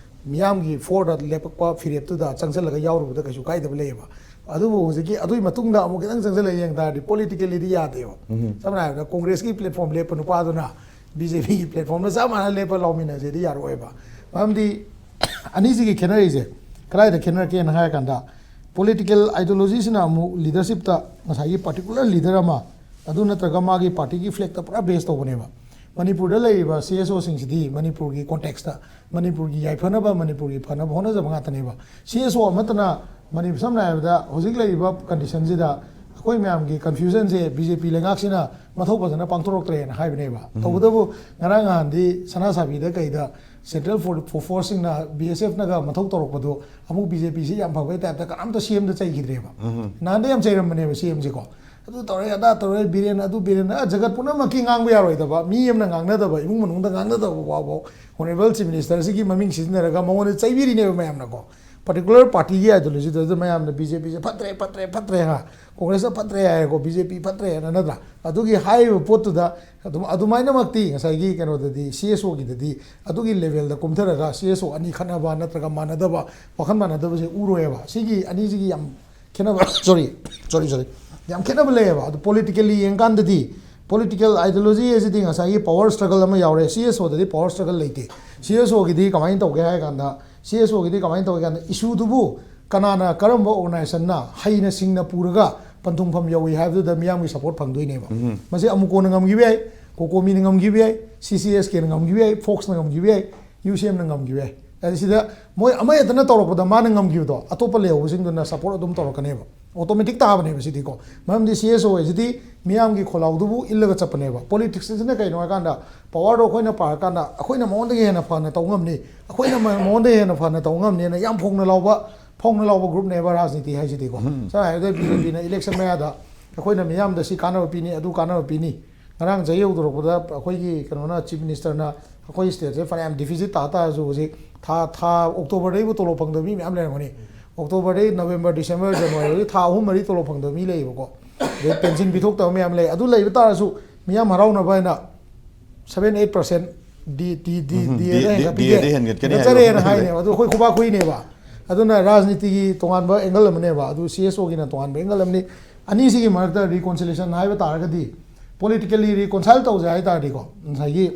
ꯃꯤꯌꯥꯝꯒꯤ ꯐꯣꯔꯗ ꯂꯦꯞꯄꯛꯄ ꯐꯤꯔꯦꯞꯇꯨꯗ ꯆꯪꯁꯤꯜꯂꯒ ꯌꯥꯎꯔꯨꯕꯗ ꯀꯩꯁꯨ ꯀꯥꯏꯗꯕ ꯂꯩꯌꯦꯕ꯫ ꯑꯗꯨꯕꯨ ꯍꯧꯖꯤꯛꯀꯤ ꯑꯗꯨꯒꯤ ꯃꯇꯨꯡꯗ ꯑꯃꯨꯛ ꯈꯤꯇꯪ ꯆꯪꯁꯤꯜꯂꯒ ꯌꯦꯡ ꯇꯥꯔꯗꯤ politicallyꯗꯤ ꯌꯥꯗꯦꯕ꯫ ꯁꯝꯅ ꯍꯥꯏꯔꯕꯗ ꯀꯣꯡꯒ꯭ꯔꯦꯁꯀꯤ platform ꯂꯦꯞꯄ ꯅꯨꯄꯥꯗꯨꯅ ꯕꯤ ꯖꯦ ꯄꯤꯒꯤ platformꯗ ꯆꯞ ꯃꯥꯟꯅ ꯂꯦꯞꯄ ꯂꯥꯎꯃꯤꯟꯅꯁꯦꯗꯤ ꯌꯥꯔꯛꯑꯣꯏꯕ꯫ ꯃꯔꯝꯗꯤ ꯑꯅꯤꯁꯤꯒꯤ ꯈꯦꯠꯅꯔꯤꯁꯦ ꯀꯗꯥꯏꯗ ꯈꯦꯠꯅꯔꯛꯀꯦꯅ ꯍꯥꯏꯔ ꯀꯥꯟꯗ, political ideologyꯁꯤꯅ ꯑꯃꯨꯛ leadershipꯇ ꯉꯁꯥꯏꯒꯤ particular leader ꯑꯃ, ꯑꯗꯨ ꯅꯠꯇ꯭ꯔꯒ ꯃꯥꯒꯤ partyꯒꯤ flagꯇ ꯄꯨꯔꯥ base ꯇꯧꯕꯅꯦꯕ꯫ ꯃꯅꯤꯄꯨꯔꯗ ꯂꯩꯔꯤꯕ ꯁꯤ ꯑꯦꯁ ꯑꯣꯁꯤꯡꯁꯤꯗꯤ ꯃꯅꯤꯄꯨꯔꯒꯤ ꯀꯣꯟꯇꯦꯛꯁꯇ ꯃꯅꯤꯄꯨꯔꯒꯤ ꯌꯥꯏꯐꯅꯕ, ꯃꯅꯤꯄꯨꯔꯒꯤ ꯐꯅꯕ ꯍꯣꯠꯅꯖꯕ ꯉꯥꯛꯇꯅꯦꯕ꯫ ꯁꯤ ꯑꯦꯁ ꯑꯣ ꯑꯃꯠꯇꯅ ꯃꯅꯤꯄꯨꯔ, ꯁꯝꯅ ꯍꯥꯏꯔꯕꯗ ꯍꯧꯖꯤꯛ ꯂꯩꯔꯤꯕ ꯀꯟꯗꯤꯁꯟꯁꯤꯗ ꯑꯩꯈꯣꯏ ꯃꯌꯥꯝꯒꯤ ꯀꯟꯐ꯭ꯌꯨꯖꯟꯁꯦ ꯕꯤ ꯖꯦ ꯄꯤ ꯂꯩꯉꯥꯛꯁꯤꯅ ꯃꯊꯧ ꯐꯖꯅ ꯄꯥꯡꯊꯣꯔꯛꯇ꯭ꯔꯦꯅ ꯍꯥꯏꯕꯅꯦꯕ꯫ ꯇꯧꯕꯇꯕꯨ ꯉꯔꯥꯡ ꯅꯍꯥꯟꯗꯤ ꯁꯅꯥ ꯁꯥꯕꯤꯗ ꯀꯩꯗ ꯁꯦꯟꯇ꯭ꯔꯦꯜ ꯐꯣꯔ ꯐꯣꯔꯁꯁꯤꯡꯅ ꯕꯤ ꯑꯦꯁ ꯑꯦꯐꯅꯒ ꯃꯊꯧ ꯇꯧꯔꯛꯄꯗꯣ ꯑꯃꯨꯛ ꯕꯤ ꯖꯦ ꯄꯤꯁꯤ ꯌꯥꯝ ꯐꯕꯩ ꯇꯥꯏꯞꯇ ꯀꯅꯥꯝꯇ ꯁꯤ ꯑꯦꯝꯗ ꯆꯩꯈꯤꯗ꯭ꯔꯦꯕ꯫ ꯅꯍꯥꯟꯗ ꯌꯥꯝ ꯆꯩꯔꯝꯕꯅꯦꯕ ꯁꯤ ꯑꯦꯝꯁꯦꯀꯣ꯫ ꯑꯗꯨ ꯇꯧꯔꯦ, ꯑꯗꯥ ꯇꯧꯔꯦ, ꯕꯤꯔꯦꯟ, ꯑꯗꯨ ꯕꯤꯔꯦꯟ, ꯑ, ꯖꯒꯠ ꯄꯨꯝꯅꯃꯛꯀꯤ ꯉꯥꯡꯕ ꯌꯥꯔꯣꯏꯗꯕ, ꯃꯤ ꯑꯃꯅ ꯉꯥꯡꯅꯗꯕ, ꯏꯃꯨꯡ ꯃꯅꯨꯡꯗ ꯉꯥꯡꯅꯗꯕ ꯐꯥꯎꯕ honourable chief ministerꯁꯤꯒꯤ ꯃꯃꯤꯡ ꯁꯤꯖꯤꯟꯅꯔꯒ ꯃꯉꯣꯟꯗ ꯆꯩꯕꯤꯔꯤꯅꯦꯕ ꯃꯌꯥꯝꯅꯀꯣ꯫ ꯄꯥꯔꯇꯤꯀꯨꯂꯔ ꯄꯥꯔꯇꯤꯒꯤ ideologyꯗꯨꯗ ꯃꯌꯥꯝꯅ ꯕꯤ ꯖꯦ ꯄꯤꯁꯦ ꯐꯠꯇ꯭ꯔꯦ, ꯐꯠꯇ꯭ꯔꯦ, ꯐꯠꯇ꯭ꯔꯦ ꯍꯥ, ꯀꯣꯡꯒ꯭ꯔꯦꯁꯅ ꯐꯠꯇ꯭ꯔꯦ ꯍꯥꯏꯔꯦꯀꯣ, ꯕꯤ ꯖꯦ ꯄꯤ ꯐꯠꯇ꯭ꯔꯦ ꯍꯥꯏꯅ, ꯅꯠꯇ꯭ꯔꯥ? ꯑꯗꯨꯒꯤ ꯍꯥꯏꯔꯤꯕ ꯄꯣꯠꯇꯨꯗ ꯑꯗꯨꯝ, ꯑꯗꯨꯃꯥꯏꯅꯃꯛꯇꯤ ꯉꯁꯥꯏꯒꯤ ꯀꯩꯅꯣꯗꯗꯤ, ꯁꯤ ꯑꯦꯁ ꯑꯣꯒꯤꯗꯗꯤ ꯑꯗꯨꯒꯤ ꯂꯦꯚꯦꯜꯗ ꯀꯨꯝꯊꯔꯒ ꯁꯤ ꯑꯦꯁ ꯑꯣ ꯑꯅꯤ ꯈꯠꯅꯕ ꯅꯠꯇ꯭ꯔꯒ ꯃꯥꯟꯅꯗꯕ, ꯋꯥꯈꯜ ꯃꯥꯟꯅꯗꯕꯁꯦ ꯎꯔꯣꯏꯕ꯫ ꯁꯤꯒꯤ ꯑꯅꯤꯁꯤꯒꯤ ꯌꯥꯝ ꯈꯦꯠꯅꯕ, sorry, sorry, sorry, ꯌꯥꯝ ꯈꯦꯠꯅꯕ ꯂꯩꯌꯦꯕ꯫ ꯑꯗꯨ politically ꯌꯦꯡꯀꯥꯟꯗꯗꯤ, political ideology ꯑꯁꯤꯗꯤ ꯉꯁꯥꯏꯒꯤ power struggle ꯑꯃ ꯌꯥꯎꯔꯦ, ꯁꯤ ꯑꯦꯁ ꯑꯣꯗꯗꯤ power struggle ꯂꯩꯇꯦ꯫ ꯁꯤ ꯑꯦꯁ ꯑꯣꯒꯤꯗꯤ ꯀꯃꯥꯏꯅ ꯇꯧꯒꯦ ꯍꯥꯏ ꯀꯥꯟꯗ, ꯁꯤ ꯑꯦꯁ ꯑꯣꯒꯤꯗꯤ ꯀꯃꯥꯏꯅ ꯇꯧꯒꯦ ꯍꯥꯏ ꯀꯥꯟꯗ, issueꯗꯨꯕꯨ ꯀꯅꯥꯅ, ꯀꯔꯝꯕ organizationꯅ ꯍꯩꯅ ꯁꯤꯡꯅ ꯄꯨꯔꯒ ꯄꯟꯊꯨꯡꯐꯝ ꯌꯧꯏ ꯍꯥꯏꯕꯗꯨꯗ ꯃꯤꯌꯥꯝꯒꯤ support ꯐꯪꯗꯣꯏꯅꯦꯕ꯫ ꯃꯁꯤ ꯑꯃꯨꯀꯣꯅ ꯉꯝꯈꯤꯕ ꯌꯥꯏ, ꯀꯣꯀꯣꯃꯤꯅ ꯉꯝꯈꯤꯕ ꯌꯥꯏ, ꯁꯤ ꯁꯤ ꯑꯦꯁ ꯀꯦꯅ ꯉꯝꯈꯤꯕ ꯌꯥꯏ, ꯐꯣꯛꯁꯅ ꯉꯝꯈꯤꯕ ꯌꯥꯏ, ꯌꯨ ꯁꯤ ꯑꯦꯝꯅ ꯉꯝꯈꯤꯕ ꯌꯥꯏ꯫ ꯑꯗ ꯁꯤꯗ ꯃꯣꯏ ꯑꯃꯍꯦꯛꯇꯅ ꯇꯧꯔꯛꯄꯗ ꯃꯥꯅ ꯉꯝꯈꯤꯕꯗꯣ ꯑꯇꯣꯞꯄ ꯂꯩꯍꯧꯕꯁꯤꯡꯗꯨꯅ support ꯑꯗꯨꯝ ꯇꯧꯔꯛꯀꯅꯦꯕ꯫ Automatic ꯇꯥꯕꯅꯦꯕ ꯁꯤꯗꯤꯀꯣ꯫ ꯃꯔꯝꯗꯤ ꯁꯤ ꯑꯦꯁ ꯑꯣ ꯍꯥꯏꯁꯤꯗꯤ ꯃꯤꯌꯥꯝꯒꯤ ꯈꯣꯜꯂꯥꯎꯗꯨꯕꯨ ꯏꯜꯂꯒ ꯆꯠꯄꯅꯦꯕ꯫ Politics ꯑꯁꯤꯅ ꯀꯩꯅꯣ ꯍꯥꯏꯀꯥꯟꯗ, powerꯗꯣ ꯑꯩꯈꯣꯏꯅ ꯄꯥꯔꯀꯥꯟꯗ ꯑꯩꯈꯣꯏꯅ ꯃꯉꯣꯟꯗꯒꯤ ꯍꯦꯟꯅ ꯐꯅ ꯇꯧ ꯉꯝꯅꯤ, ꯑꯩꯈꯣꯏꯅ ꯃ-, ꯃꯉꯣꯟꯗꯒꯤ ꯍꯦꯟꯅ ꯐꯅ ꯇꯧ ꯉꯝꯅꯤꯅ ꯌꯥꯝ ꯐꯣꯡꯅ ꯂꯥꯎꯕ, ꯐꯣꯡꯅ ꯂꯥꯎꯕ groupꯅꯦꯕ ꯔꯥꯖꯅꯤꯇꯤ ꯍꯥꯏꯁꯤꯗꯤꯀꯣ꯫ ꯁꯝꯅ ꯍꯥꯏꯔꯕꯗ ꯕꯤ ꯖꯦ ꯄꯤꯅ election ꯃꯌꯥꯗ ꯑꯩꯈꯣꯏꯅ ꯃꯤꯌꯥꯝꯗ ꯁꯤ ꯀꯥꯟꯅꯕ ꯄꯤꯅꯤ, ꯑꯗꯨ ꯀꯥꯟꯅꯕ ꯄꯤꯅꯤ, ꯉꯔꯥꯡ ꯆꯍꯤ ꯍꯧꯗꯣꯔꯛꯄꯗ ꯑꯩꯈꯣꯏꯒꯤ ꯀꯩꯅꯣꯅ, chief ministerꯅ ꯑꯩꯈꯣꯏ stateꯁꯦ ꯐꯅꯌꯥꯝ deficit ꯇꯥ ꯇꯥꯔꯁꯨ ꯍꯧꯖꯤꯛ ꯊꯥ, ꯊꯥ Octoberꯗꯩꯕꯨ ꯇꯣꯂꯣꯞ ꯐꯪꯗꯕ ꯃꯤ ꯃꯌꯥꯝ ꯂꯩꯔꯝꯒꯅꯤ꯫ Octoberꯗꯩ November, December, Januaryꯐꯥꯎꯒꯤ ꯊꯥ ꯑꯍꯨꯝ ꯃꯔꯤ ꯇꯣꯂꯣꯞ ꯐꯪꯗꯕ ꯃꯤ ꯂꯩꯌꯦꯕꯀꯣ꯫ ꯑꯗꯩ pension ꯄꯤꯊꯣꯛꯇꯕ ꯃꯌꯥꯝ ꯂꯩ꯫ ꯑꯗꯨ ꯂꯩꯕ ꯇꯥꯔꯁꯨ ꯃꯤꯌꯥꯝ ꯍꯔꯥꯎꯅꯕ ꯍꯥꯏꯅ seven eight percent D, D, D, ꯎꯝ, D, D, D, ꯍꯦꯟꯒꯠꯄꯤꯒꯦ, D, D ꯍꯦꯟꯒꯠꯀꯅꯤ ꯍꯥꯏꯕ ꯍꯦꯟꯒꯠꯆꯔꯦꯅ ꯋꯥꯐꯝ ꯂꯩ꯫ ꯍꯥꯏꯅꯦꯕ꯫ ꯑꯗꯨ ꯑꯩꯈꯣꯏ ꯈꯨꯕꯥꯛ ꯈꯨꯏꯅꯦꯕ꯫ ꯑꯗꯨꯅ ꯔꯥꯖꯅꯤꯇꯤꯒꯤ ꯇꯣꯉꯥꯟꯕ angle ꯑꯃꯅꯦꯕ, ꯑꯗꯨ ꯁꯤ ꯑꯦꯁ ꯑꯣꯒꯤꯅ ꯇꯣꯉꯥꯟꯕ angle ꯑꯃꯅꯤ꯫ ꯑꯅꯤꯁꯤꯒꯤ ꯃꯔꯛꯇ reconciliation ꯍꯥꯏꯕ ꯇꯥꯔꯒꯗꯤ, politically reconcile ꯇꯧꯁꯦ ꯍꯥꯏ ꯇꯥꯔꯗꯤꯀꯣ, ꯉꯁꯥꯏꯒꯤ,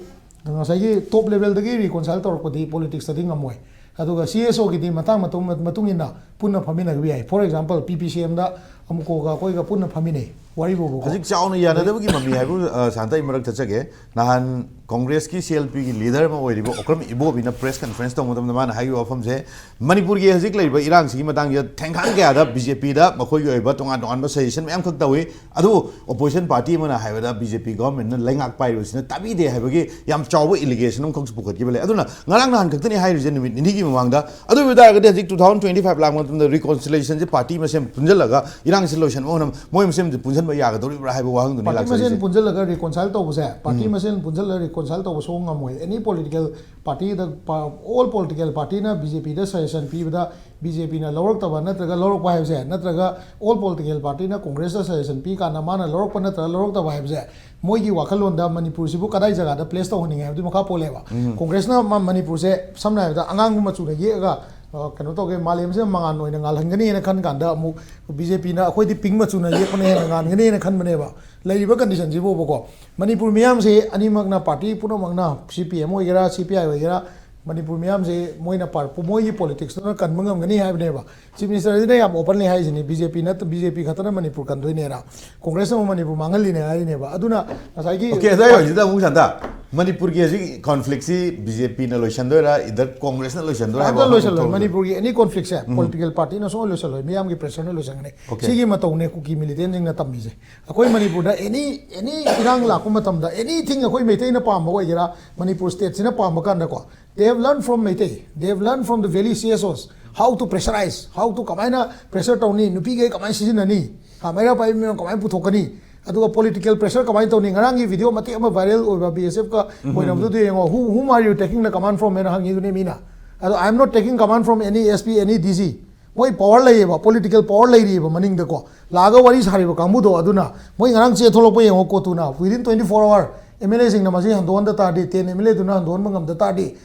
ꯉꯁꯥꯏꯒꯤ top levelꯗꯒꯤ reconcile ꯇꯧꯔꯛꯄꯗꯤ politicsꯇꯗꯤ ꯉꯝꯃꯣꯏ꯫ ꯑꯗꯨꯒ ꯁꯤ ꯑꯦꯁ ꯑꯣꯒꯤꯗꯤ ꯃꯇꯥꯡ ꯃꯇꯝ ꯃꯇꯨꯡ ꯏꯟꯅ ꯄꯨꯟꯅ ꯐꯝꯃꯤꯟꯅꯕ ꯌꯥꯏ꯫ For example, ꯄꯤ ꯄꯤ ꯁꯤ ꯑꯦꯝꯗ ꯑꯃꯨꯀꯣꯒ ꯑꯩꯈꯣꯏꯒ ꯄꯨꯟꯅ ꯐꯝꯃꯤꯟꯅꯩ꯫ ꯋꯥꯔꯤꯕꯨꯕꯀꯣ꯫ ꯍꯧꯖꯤꯛ ꯆꯥꯎꯅ ꯌꯥꯅꯗꯕꯒꯤ ꯃꯃꯤ ꯍꯥꯏꯕ, ꯑ, ꯁꯥꯟꯇ, ꯑꯩ ꯃꯔꯛ ꯆꯠꯆꯒꯦ꯫ ꯅꯍꯥꯟ ꯀꯣꯡꯒ꯭ꯔꯦꯁꯀꯤ ꯁꯤ ꯑꯦꯜ ꯄꯤꯒꯤ ꯂꯤꯗꯔ ꯑꯃ ꯑꯣꯏꯔꯤꯕ ꯑꯣꯀ꯭ꯔꯝ ꯏꯕꯣꯕꯤꯅ ꯄ꯭ꯔꯦꯁ ꯀꯟꯐꯔꯦꯟꯁ ꯇꯧꯕ ꯃꯇꯝꯗ ꯃꯥꯅ ꯍꯥꯏꯈꯤꯕ ꯋꯥꯐꯝꯁꯦ, ꯃꯅꯤꯄꯨꯔꯒꯤ ꯍꯧꯖꯤꯛ ꯂꯩꯔꯤꯕ ꯏꯔꯥꯡꯁꯤꯒꯤ ꯃꯇꯥꯡꯁꯤꯗ ꯊꯦꯡꯈꯥꯡ ꯀꯌꯥꯗ ꯕꯤ ꯖꯦ ꯄꯤꯗ ꯃꯈꯣꯏꯒꯤ ꯑꯣꯏꯕ ꯇꯣꯉꯥꯟ ꯇꯣꯉꯥꯟꯕ ꯁꯖꯦꯁꯟ ꯃꯌꯥꯝꯈꯛ ꯇꯧꯏ, ꯑꯗꯨꯕꯨ ꯑꯣꯄꯣꯖꯤꯁꯟ ꯄꯥꯔꯇꯤ ꯑꯃꯅ ꯍꯥꯏꯕꯗ ꯕꯤ ꯖꯦ ꯄꯤ ꯒꯚꯔꯟꯃꯦꯟꯠꯅ ꯂꯩꯉꯥꯛ ꯄꯥꯏꯔꯤꯕꯁꯤꯅ ꯇꯥꯕꯤꯗꯦ ꯍꯥꯏꯕꯒꯤ ꯌꯥꯝ ꯆꯥꯎꯕ ꯑꯦꯂꯤꯒꯦꯁꯟ ꯑꯃꯈꯛꯁꯨ ꯄꯨꯈꯠꯈꯤꯕ ꯂꯩ꯫ ꯑꯗꯨꯅ ꯉꯔꯥꯡ ꯅꯍꯥꯟ ꯈꯛꯇꯅꯤ ꯍꯥꯏꯔꯤꯁꯦ, ꯅꯨꯃꯤꯠ ꯅꯤꯅꯤꯒꯤ ꯃꯃꯥꯡꯗ꯫ ꯑꯗꯨ ꯑꯣꯏꯕ ꯇꯥꯔꯒꯗꯤ ꯍꯧꯖꯤꯛ ꯇꯨ ꯊꯥꯎꯖꯟ ꯇ꯭ꯋꯦꯟꯇꯤ ꯐꯥꯏꯚ ꯂꯥꯛꯄ ꯃꯇꯝꯗ ꯔꯤꯀꯣꯟꯁꯤꯂꯦꯁꯟꯁꯦ ꯄꯥꯔꯇꯤ ꯃꯁꯦꯟ ꯄꯨꯟꯁꯤꯜꯂꯒ ꯏꯔꯥꯡꯁꯤ ꯂꯣꯏꯁꯤꯟꯕ ꯉꯝꯅꯕ ꯃꯣꯏ ꯃꯁꯦꯟꯁꯦ ꯄꯨꯟꯁꯤꯟꯕ ꯌꯥꯒꯗꯧꯔꯤꯕ꯭ꯔꯥ ꯍꯥꯏꯕ ꯋꯥꯍꯪꯗꯨꯅꯤ ꯄꯥꯔꯇꯤ ꯃꯁꯦꯟ ꯂꯥꯛꯆꯔꯤꯁꯦ꯫ ꯄꯨꯟꯁꯤꯜꯂꯒ ꯔꯤꯀꯣꯟꯁꯥꯏꯜ ꯇꯧꯕꯁꯦ, ꯄꯥꯔꯇꯤ ꯃꯁꯦꯟ ꯄꯨꯟꯁꯤꯜꯂꯒ ꯔꯤꯀꯣꯟꯁꯥꯏꯜ ꯇꯧꯕ ꯁꯨꯡꯉꯝ ꯉꯝꯃꯣꯏ꯫ ꯑꯦꯅꯤ ꯄꯣꯂꯤꯇꯤꯀꯦꯜ ꯄꯥꯔꯇꯤꯗ, ꯑꯣꯜ ꯄꯣꯂꯤꯇꯤꯀꯦꯜ ꯄꯥꯔꯇꯤꯅ ꯕꯤ ꯖꯦ ꯄꯤꯗ ꯁꯖꯦꯁꯟ ꯄꯤꯕꯗ ꯕꯤ ꯖꯦ ꯄꯤꯅ ꯂꯧꯔꯛꯇꯕ ꯅꯠꯇ꯭ꯔꯒ ꯂꯧꯔꯛꯄ ꯍꯥꯏꯕꯁꯦ, ꯅꯠꯇ꯭ꯔꯒ ꯑꯣꯜ ꯄꯣꯂꯤꯇꯤꯀꯦꯜ ꯄꯥꯔꯇꯤꯅ ꯀꯣꯡꯒ꯭ꯔꯦꯁꯇ ꯁꯖꯦꯁꯟ ꯄꯤ ꯀꯥꯟꯗ ꯃꯥꯅ ꯂꯧꯔꯛꯄ ꯅꯠꯇ꯭ꯔꯒ ꯂꯧꯔꯛꯇꯕ ꯍꯥꯏꯕꯁꯦ, ꯃꯣꯏꯒꯤ ꯋꯥꯈꯜꯂꯣꯟꯗ ꯃꯅꯤꯄꯨꯔꯁꯤꯕꯨ ꯀꯗꯥꯏ ꯖꯒꯥꯗ ꯄ꯭ꯂꯦꯁ ꯇꯧꯍꯟꯅꯤꯡꯉꯦ ꯍꯥꯏꯕꯗꯨꯒꯤ ꯃꯈꯥ ꯄꯣꯜꯂꯦꯕ꯫ ꯀꯣꯡꯒ꯭ꯔꯦꯁꯅ ꯃ-, ꯃꯅꯤꯄꯨꯔꯁꯦ ꯁꯝꯅ ꯍꯥꯏꯔꯕꯗ ꯑꯉꯥꯡꯕ ꯃꯆꯨꯅ ꯌꯦꯛꯑꯒ, ꯑ, ꯀꯩꯅꯣ ꯇꯧꯒꯦ, ꯃꯥꯂꯦꯝꯁꯤꯗ ꯃꯉꯥꯜ ꯑꯣꯏꯅ ꯉꯥꯜꯍꯟꯒꯅꯤꯅ ꯈꯟ ꯀꯥꯟꯗ ꯑꯃꯨꯛ ꯕꯤ ꯖꯦ ꯄꯤꯅ ꯑꯩꯈꯣꯏꯗꯤ ꯄꯤꯡ ꯃꯆꯨꯅ ꯌꯦꯛꯄꯅ ꯍꯦꯟꯅ ꯉꯥꯟꯒꯅꯤꯅ ꯈꯟꯕꯅꯦꯕ꯫ ꯂꯩꯔꯤꯕ ꯀꯟꯗꯤꯁꯟꯁꯤꯕꯨꯕꯀꯣ, ꯃꯅꯤꯄꯨꯔ ꯃꯤꯌꯥꯝꯁꯤ ꯑꯅꯤꯃꯛꯅ, ꯄꯥꯔꯇꯤ ꯄꯨꯝꯅꯃꯛꯅ, ꯁꯤ ꯄꯤ ꯑꯦꯝ ꯑꯣꯏꯒꯦꯔꯥ, ꯁꯤ ꯄꯤ ꯑꯥꯏ ꯑꯣꯏꯒꯦꯔꯥ, ꯃꯅꯤꯄꯨꯔ ꯃꯤꯌꯥꯝꯁꯤ ꯃꯣꯏꯅ ꯄꯥꯔ-, ꯃꯣꯏꯒꯤ ꯄꯣꯂꯤꯇꯤꯛꯁꯇꯨꯅ ꯀꯟꯕ ꯉꯝꯒꯅꯤ ꯍꯥꯏꯕꯅꯦꯕ꯫ ꯆꯤꯐ ꯃꯤꯅꯤꯁꯇꯔꯁꯤꯅ ꯌꯥꯝ ꯑꯣꯄꯟꯂꯤ ꯍꯥꯏꯁꯤꯅꯤ, ꯕꯤ ꯖꯦ ꯄꯤ ꯅꯠꯇ-, ꯕꯤ ꯖꯦ ꯄꯤ ꯈꯛꯇꯅ ꯃꯅꯤꯄꯨꯔ ꯀꯟꯗꯣꯏꯅꯦꯅ꯫ ꯀꯣꯡꯒ꯭ꯔꯦꯁꯅ ꯑꯃꯨꯛ ꯃꯅꯤꯄꯨꯔ ꯃꯥꯡꯍꯜꯂꯤꯅꯦ ꯍꯥꯏꯔꯤꯅꯦꯕ꯫ ꯑꯗꯨꯅ ꯉꯁꯥꯏꯒꯤ ꯑꯣꯀꯦ, ꯑꯗꯨ ꯍꯧꯖꯤꯛꯇ ꯑꯃꯨꯛ ꯁꯥꯟꯇ, ꯃꯅꯤꯄꯨꯔꯒꯤ ꯍꯧꯖꯤꯛ ꯀꯣꯟꯐ꯭ꯂꯤꯛꯁꯤ ꯕꯤ ꯖꯦ ꯄꯤꯅ ꯂꯣꯏꯁꯤꯟꯗꯣꯏꯔꯥ, ꯏꯗꯔ ꯀꯣꯡꯒ꯭ꯔꯦꯁꯅ ꯂꯣꯏꯁꯤꯟꯗꯣꯏꯔꯥ ꯍꯥꯏꯕ ꯑꯝꯇ ꯋꯥꯐꯝ ꯂꯣꯏꯁꯤꯜꯂꯣꯏ꯫ ꯊꯣꯛꯂꯛꯑꯦ꯫ ꯃꯅꯤꯄꯨꯔꯒꯤ ꯑꯦꯅꯤ ꯀꯣꯟꯐ꯭ꯂꯤꯛꯁꯦ ꯄꯣꯂꯤꯇꯤꯀꯦꯜ ꯄꯥꯔꯇꯤꯅ ꯁꯨꯡꯂꯣꯏ ꯂꯣꯏꯁꯤꯜꯂꯣꯏ, ꯃꯤꯌꯥꯝꯒꯤ ꯄ꯭ꯔꯦꯁꯔꯅ ꯂꯣꯏꯁꯤꯟꯒꯅꯤ꯫ ꯑꯣꯀꯦ꯫ ꯁꯤꯒꯤ ꯃꯇꯧꯅꯦ ꯀꯨꯀꯤ ꯃꯤꯂꯤꯇꯦꯟꯁꯤꯡꯅ ꯇꯝꯃꯤꯁꯦ꯫ ꯑꯩꯈꯣꯏ ꯃꯅꯤꯄꯨꯔꯗ ꯑꯦꯅꯤ, ꯑꯦꯅꯤ ꯏꯔꯥꯡ ꯂꯥꯛꯄ ꯃꯇꯝꯗ, ꯑꯦꯅꯤꯊꯤꯡ ꯑꯩꯈꯣꯏ ꯃꯩꯇꯩꯅ ꯄꯥꯝꯕ ꯑꯣꯏꯒꯦꯔꯥ, ꯃꯅꯤꯄꯨꯔ ꯁ꯭ꯇꯦꯠꯁꯤꯅ ꯄꯥꯝꯕ ꯀꯥꯟꯗꯀꯣ, they have learned from Meitei, they have learned from the valley C S Os how to pressurize, how to, ꯀꯃꯥꯏꯅ ꯄ꯭ꯔꯦꯁꯔ ꯇꯧꯅꯤ, ꯅꯨꯄꯤꯈꯩ ꯀꯃꯥꯏꯅ ꯁꯤꯖꯤꯟꯅꯅꯤ, ꯍꯥ, ꯃꯩꯔꯥ ꯄꯥꯏꯕꯤ ꯃꯌꯥꯝ ꯀꯃꯥꯏꯅ ꯄꯨꯊꯣꯛꯀꯅꯤ, ꯑꯗꯨꯒ ꯄꯣꯂꯤꯇꯤꯀꯦꯜ ꯄ꯭ꯔꯦꯁꯔ ꯀꯃꯥꯏꯅ ꯇꯧꯅꯤ꯫ ꯉꯔꯥꯡꯒꯤ ꯚꯤꯗꯤꯑꯣ ꯃꯇꯦꯛ ꯑꯃ ꯚꯥꯏꯔꯦꯜ ꯑꯣꯏꯕ ꯕꯤ ꯑꯦꯁ ꯑꯦꯐꯀ ꯑꯣꯏꯅꯕꯗꯨꯗꯤ ꯌꯦꯡꯉꯣ, who, whom are you taking the command from ꯍꯥꯏꯅ ꯍꯪꯉꯤꯗꯨꯅꯦ ꯃꯤꯅ꯫ ꯑꯗꯣ, "I am not taking command from any S P, any D G." ꯃꯣꯏ ꯄꯋꯥꯔ ꯂꯩꯌꯦꯕ, ꯄꯣꯂꯤꯇꯤꯀꯦꯜ ꯄꯋꯥꯔ ꯂꯩꯔꯤꯑꯕ ꯃꯅꯤꯡꯗꯀꯣ꯫ ꯂꯥꯛꯑꯒ ꯋꯥꯔꯤ ꯁꯥꯔꯤꯕ ꯀꯥꯡꯕꯨꯗꯣ ꯑꯗꯨꯅ, ꯃꯣꯏ ꯉꯔꯥꯡ ꯆꯦ ꯊꯣꯛꯂꯛꯄ ꯌꯦꯡꯉꯣ, ꯀꯣꯇꯨꯅ, within twenty four hour, M L A ꯁꯤꯡꯅ ꯃꯁꯤ ꯍꯟꯗꯣꯛꯍꯟꯗ ꯇꯥꯔꯗꯤ, ten M L A ꯗꯨꯅ ꯍꯟꯗꯣꯛꯍꯟꯕ ꯉꯝꯗ ꯇꯥꯔꯗꯤ,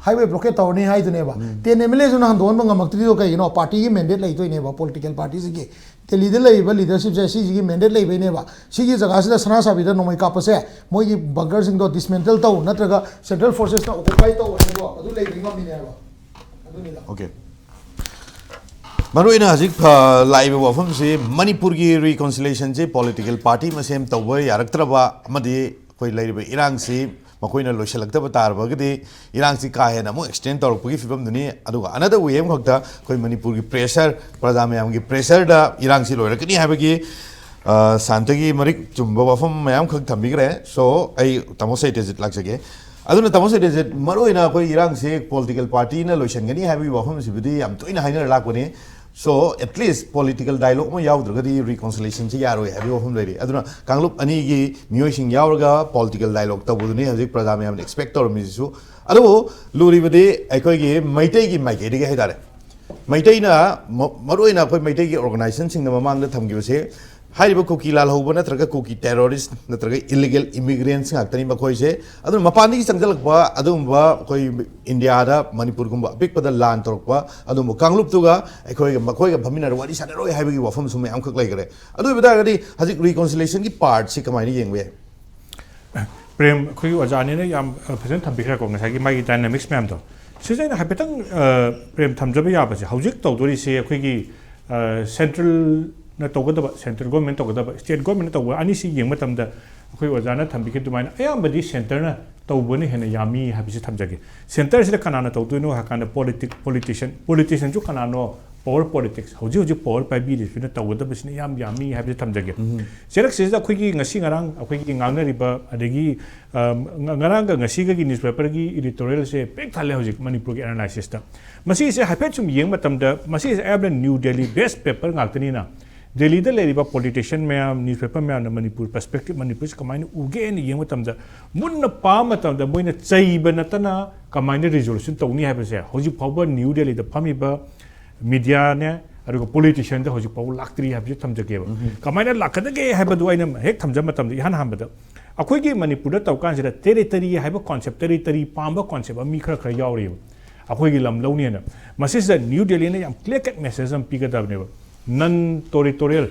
highway blockade ꯇꯧꯔꯅꯤ ꯍꯥꯏꯗꯨꯅꯦꯕ꯫ ten M L A ꯗꯨꯅ ꯍꯟꯗꯣꯛꯍꯟꯕ ꯉꯝꯃꯛꯇ꯭ꯔꯤꯗꯣ ꯀꯩꯒꯤꯅꯣ? ꯄꯥꯔꯇꯤꯒꯤ ꯃꯦꯟꯗꯦꯠ ꯂꯩꯗꯣꯏꯅꯦꯕ, ꯄꯣꯂꯤꯇꯤꯀꯦꯜ ꯄꯥꯔꯇꯤꯁꯤꯒꯤ꯫ ꯗꯦꯜꯂꯤꯗ ꯂꯩꯔꯤꯕ ꯂꯤꯗꯔꯁꯤꯞꯁꯦ ꯁꯤꯁꯤꯒꯤ ꯃꯦꯟꯗꯦꯠ ꯂꯩꯕꯩꯅꯦꯕ꯫ ꯁꯤꯒꯤ ꯖꯒꯥꯁꯤꯗ ꯁꯅꯥ ꯁꯥꯕꯤꯗ ꯅꯣꯡꯃꯩ ꯀꯥꯞꯄꯁꯦ, ꯃꯣꯏꯒꯤ ꯕꯪꯀꯔꯁꯤꯡꯗꯣ ꯗꯤꯁꯃꯦꯟꯇꯜ ꯇꯧ, ꯅꯠꯇ꯭ꯔꯒ ꯁꯦꯟꯇ꯭ꯔꯦꯜ ꯐꯣꯔꯁꯦꯁꯅ ꯑꯣꯀꯨꯄꯥꯏ ꯇꯧ ꯍꯥꯏꯕꯗꯣ ꯑꯗꯨ ꯂꯩꯕꯩ ꯉꯝꯃꯤꯅꯦꯕ꯫ ꯑꯗꯨꯅꯤꯗ꯫ ꯑꯣꯀꯦ꯫ ꯃꯔꯨꯑꯣꯏꯅ ꯍꯧꯖꯤꯛ, ꯑ, ꯂꯥꯛꯏꯕ ꯋꯥꯐꯝꯁꯤ ꯃꯅꯤꯄꯨꯔꯒꯤ reconciliationꯁꯤ political party ꯃꯁꯦꯟ ꯇꯧꯕ ꯌꯥꯔꯛꯇ꯭ꯔꯕ ꯑꯃꯗꯤ ꯑꯩꯈꯣꯏ ꯂꯩꯔꯤꯕ ꯏꯔꯥꯡꯁꯤ ꯃꯈꯣꯏꯅ ꯂꯣꯏꯁꯤꯜꯂꯛꯇꯕ ꯇꯥꯔꯕꯒꯗꯤ ꯏꯔꯥꯡꯁꯤ ꯀꯥ ꯍꯦꯟꯅ ꯑꯃꯨꯛ extend ꯇꯧꯔꯛꯄꯒꯤ ꯐꯤꯕꯝꯗꯨꯅꯤ꯫ ꯑꯗꯨꯒ another way ꯑꯃꯈꯛꯇ ꯑꯩꯈꯣꯏ ꯃꯅꯤꯄꯨꯔꯒꯤ pressure, ꯄ꯭ꯔꯖꯥ ꯃꯌꯥꯝꯒꯤ pressureꯗ ꯏꯔꯥꯡꯁꯤ ꯂꯣꯏꯔꯛꯀꯅꯤ ꯍꯥꯏꯕꯒꯤ, ꯑ, ꯁꯥꯟꯇꯒꯤ ꯃꯔꯤꯛ ꯆꯨꯝꯕ ꯋꯥꯐꯝ ꯃꯌꯥꯝꯈꯛ ꯊꯝꯕꯤꯈ꯭ꯔꯦ꯫ So, ꯑꯩ ꯇꯥꯃꯣ ꯁꯩꯇꯦꯖꯤꯠ ꯂꯥꯛꯆꯒꯦ꯫ ꯑꯗꯨꯅ ꯇꯥꯃꯣ ꯁꯩꯇꯦꯖꯤꯠ, ꯃꯔꯨꯑꯣꯏꯅ ꯑꯩꯈꯣꯏ ꯏꯔꯥꯡꯁꯤ political partyꯅ ꯂꯣꯏꯁꯤꯟꯒꯅꯤ ꯍꯥꯏꯕꯒꯤ ꯋꯥꯐꯝꯁꯤꯕꯨꯗꯤ ꯌꯥꯝ ꯇꯣꯏꯅ ꯍꯥꯏꯅꯔ ꯂꯥꯛꯄꯅꯤ꯫ So, at least political dialogue ꯑꯃ ꯌꯥꯎꯗ꯭ꯔꯒꯗꯤ reconciliationꯁꯤ ꯌꯥꯔꯣꯏ ꯍꯥꯏꯕꯒꯤ ꯋꯥꯐꯝ ꯂꯩꯔꯤ꯫ ꯑꯗꯨꯅ ꯀꯥꯡꯂꯨꯞ ꯑꯅꯤꯒꯤ ꯃꯤꯑꯣꯏꯁꯤꯡ ꯌꯥꯎꯔꯒ political dialogue ꯇꯧꯕꯗꯨꯅꯤ ꯍꯧꯖꯤꯛ ꯄ꯭ꯔꯖꯥ ꯃꯌꯥꯝꯅ expect ꯇꯧꯔꯝꯃꯤꯁꯤꯁꯨ꯫ ꯑꯗꯨꯕꯨ ꯂꯨꯔꯤꯕꯗꯤ ꯑꯩꯈꯣꯏꯒꯤ ꯃꯩꯇꯩꯒꯤ ꯃꯥꯏꯀꯩꯗꯒꯤ ꯍꯥꯏꯇꯥꯔꯦ꯫ ꯃꯩꯇꯩꯅ ꯃ-, ꯃꯔꯨꯑꯣꯏꯅ ꯑꯩꯈꯣꯏ ꯃꯩꯇꯩꯒꯤ organizationꯁꯤꯡꯅ ꯃꯃꯥꯡꯗ ꯊꯝꯈꯤꯕꯁꯦ, ꯍꯥꯏꯔꯤꯕ ꯀꯨꯀꯤ ꯂꯥꯜꯍꯧꯕ ꯅꯠꯇ꯭ꯔꯒ ꯀꯨꯀꯤ terrorist ꯅꯠꯇ꯭ꯔꯒ illegal immigrants ꯉꯥꯛꯇꯅꯤ ꯃꯈꯣꯏꯁꯦ꯫ ꯑꯗꯨꯅ ꯃꯄꯥꯟꯗꯒꯤ ꯆꯪꯁꯤꯜꯂꯛꯄ ꯑꯗꯨꯒꯨꯝꯕ ꯑꯩꯈꯣꯏ ꯏꯟꯗꯤꯌꯥꯗ ꯃꯅꯤꯄꯨꯔꯒꯨꯝꯕ ꯑꯄꯤꯛꯄꯗ ꯂꯥꯟ ꯇꯧꯔꯛꯄ ꯑꯗꯨꯒꯨꯝꯕ ꯀꯥꯡꯂꯨꯞꯇꯨꯒ ꯑꯩꯈꯣꯏꯒ, ꯃꯈꯣꯏꯒ ꯐꯝꯃꯤꯟꯅꯔ ꯋꯥꯔꯤ ꯁꯥꯟꯅꯔꯣꯏ ꯍꯥꯏꯕꯒꯤ ꯋꯥꯐꯝꯁꯨ ꯃꯌꯥꯝꯈꯛ ꯂꯩꯈ꯭ꯔꯦ꯫ ꯑꯗꯨ ꯑꯣꯏꯕ ꯇꯥꯔꯒꯗꯤ ꯍꯧꯖꯤꯛ reconciliationꯒꯤ partꯁꯤ ꯀꯃꯥꯏꯅ ꯌꯦꯡꯕ ꯌꯥꯏ? ꯄ꯭ꯔꯦꯝ, ꯑꯩꯈꯣꯏꯒꯤ ꯑꯣꯖꯥꯅꯤꯅ ꯌꯥꯝ, ꯑ, ꯐꯖꯅ ꯊꯝꯕꯤꯈ꯭ꯔꯦꯀꯣ, ꯉꯁꯥꯏꯒꯤ ꯃꯥꯒꯤ dynamics ꯃꯌꯥꯝꯗꯣ꯫ ꯁꯤꯁꯦ ꯑꯩꯅ ꯍꯥꯏꯐꯦꯠꯇꯪ, ꯑ, ꯄ꯭ꯔꯦꯝ, ꯊꯝꯖꯕ ꯌꯥꯕꯁꯦ, ꯍꯧꯖꯤꯛ ꯇꯧꯗꯣꯔꯤꯁꯦ ꯑꯩꯈꯣꯏꯒꯤ, ꯑ, centralꯅ ꯇꯧꯒꯗꯕ, central governmentꯅ ꯇꯧꯒꯗꯕ, state governmentꯅ ꯇꯧꯕ ꯑꯅꯤꯁꯤ ꯌꯦꯡꯕ ꯃꯇꯝꯗ, ꯑꯩꯈꯣꯏ ꯑꯣꯖꯥꯅ ꯊꯝꯕꯤꯈꯤꯕ ꯑꯗꯨꯃꯥꯏꯅ ꯑꯌꯥꯝꯕꯗꯤ centreꯅ ꯇꯧꯕꯅ ꯍꯦꯟꯅ ꯌꯥꯝꯃꯤ ꯍꯥꯏꯕꯁꯤ ꯊꯝꯖꯒꯦ꯫ Centreꯁꯤꯗ ꯀꯅꯥꯅ ꯇꯧꯗꯣꯏꯅꯣ ꯍꯥꯏ ꯀꯥꯟꯗ, politic-, politician, politicianꯁꯨ ꯀꯅꯥꯅꯣ? Power politics, ꯍꯧꯖꯤꯛ ꯍꯧꯖꯤꯛ power ꯄꯥꯏꯕꯤꯔꯤꯁꯤꯅ ꯇꯧꯒꯗꯕꯁꯤꯅ ꯌꯥꯝ ꯌꯥꯝꯃꯤ ꯍꯥꯏꯕꯁꯤ ꯊꯝꯖꯒꯦ꯫ ꯎꯝ꯫ ꯆꯦꯔꯛꯁꯤꯗ ꯑꯩꯈꯣꯏꯒꯤ ꯉꯁꯤ ꯉꯔꯥꯡ ꯑꯩꯈꯣꯏꯒꯤ ꯉꯥꯡꯅꯔꯤꯕ, ꯑꯗꯒꯤ, ꯑ, ꯉ-, ꯉꯔꯥꯡꯒ ꯉꯁꯤꯒꯒꯤ newspaperꯒꯤ editorialꯁꯦ ꯄꯤꯛ ꯊꯜꯂꯦ ꯍꯧꯖꯤꯛ ꯃꯅꯤꯄꯨꯔꯒꯤ analysisꯇ꯫ ꯃꯁꯤꯁꯦ ꯍꯥꯏꯐꯦꯠ ꯁꯨꯝ ꯌꯦꯡꯕ ꯃꯇꯝꯗ, ꯃꯁꯤꯁꯦ ꯑꯌꯥꯝꯕꯅ New Delhi based paper ꯉꯥꯛꯇꯅꯤꯅ, ꯗꯦꯜꯂꯤꯗ ꯂꯩꯔꯤꯕ politician ꯃꯌꯥꯝ, newspaper ꯃꯌꯥꯝꯅ ꯃꯅꯤꯄꯨꯔ perspective, ꯃꯅꯤꯄꯨꯔꯁꯦ ꯀꯃꯥꯏꯅ ꯎꯒꯦꯅ ꯌꯦꯡꯕ ꯃꯇꯝꯗ, ꯃꯨꯟꯅ ꯄꯥꯕ ꯃꯇꯝꯗ ꯃꯣꯏꯅ ꯆꯩꯕ ꯅꯠꯇꯅ ꯀꯃꯥꯏꯅ resolution ꯇꯧꯅꯤ ꯍꯥꯏꯕꯁꯦ ꯍꯧꯖꯤꯛ ꯐꯥꯎꯕ New Delhiꯗ ꯐꯝꯃꯤꯕ mediaꯅꯦ, ꯑꯗꯨꯒ politicianꯗ ꯍꯧꯖꯤꯛ ꯐꯥꯎꯕ ꯂꯥꯛꯇ꯭ꯔꯤ ꯍꯥꯏꯕꯁꯦ ꯊꯝꯖꯒꯦꯕ꯫ ꯎꯝ꯫ ꯀꯃꯥꯏꯅ ꯂꯥꯛꯀꯗꯒꯦ ꯍꯥꯏꯕꯗꯨ ꯑꯩꯅ ꯍꯦꯛ ꯊꯝꯖꯕ ꯃꯇꯝꯗ, ꯏꯍꯥꯟ ꯍꯥꯟꯕꯗ ꯑꯩꯈꯣꯏꯒꯤ ꯃꯅꯤꯄꯨꯔꯗ ꯇꯧ ꯀꯥꯟꯁꯤꯗ territory ꯍꯥꯏꯕ concept, territory ꯄꯥꯝꯕ concept ꯑꯃ ꯃꯤ ꯈꯔ ꯈꯔ ꯌꯥꯎꯔꯤꯕ, ꯑꯩꯈꯣꯏꯒꯤ ꯂꯝ ꯂꯧꯅꯦꯅ꯫ ꯃꯁꯤꯁꯤꯗ New Delhiꯅ ꯌꯥꯝ clear cut message ꯑꯃ ꯄꯤꯒꯗꯕꯅꯦꯕ, non territorial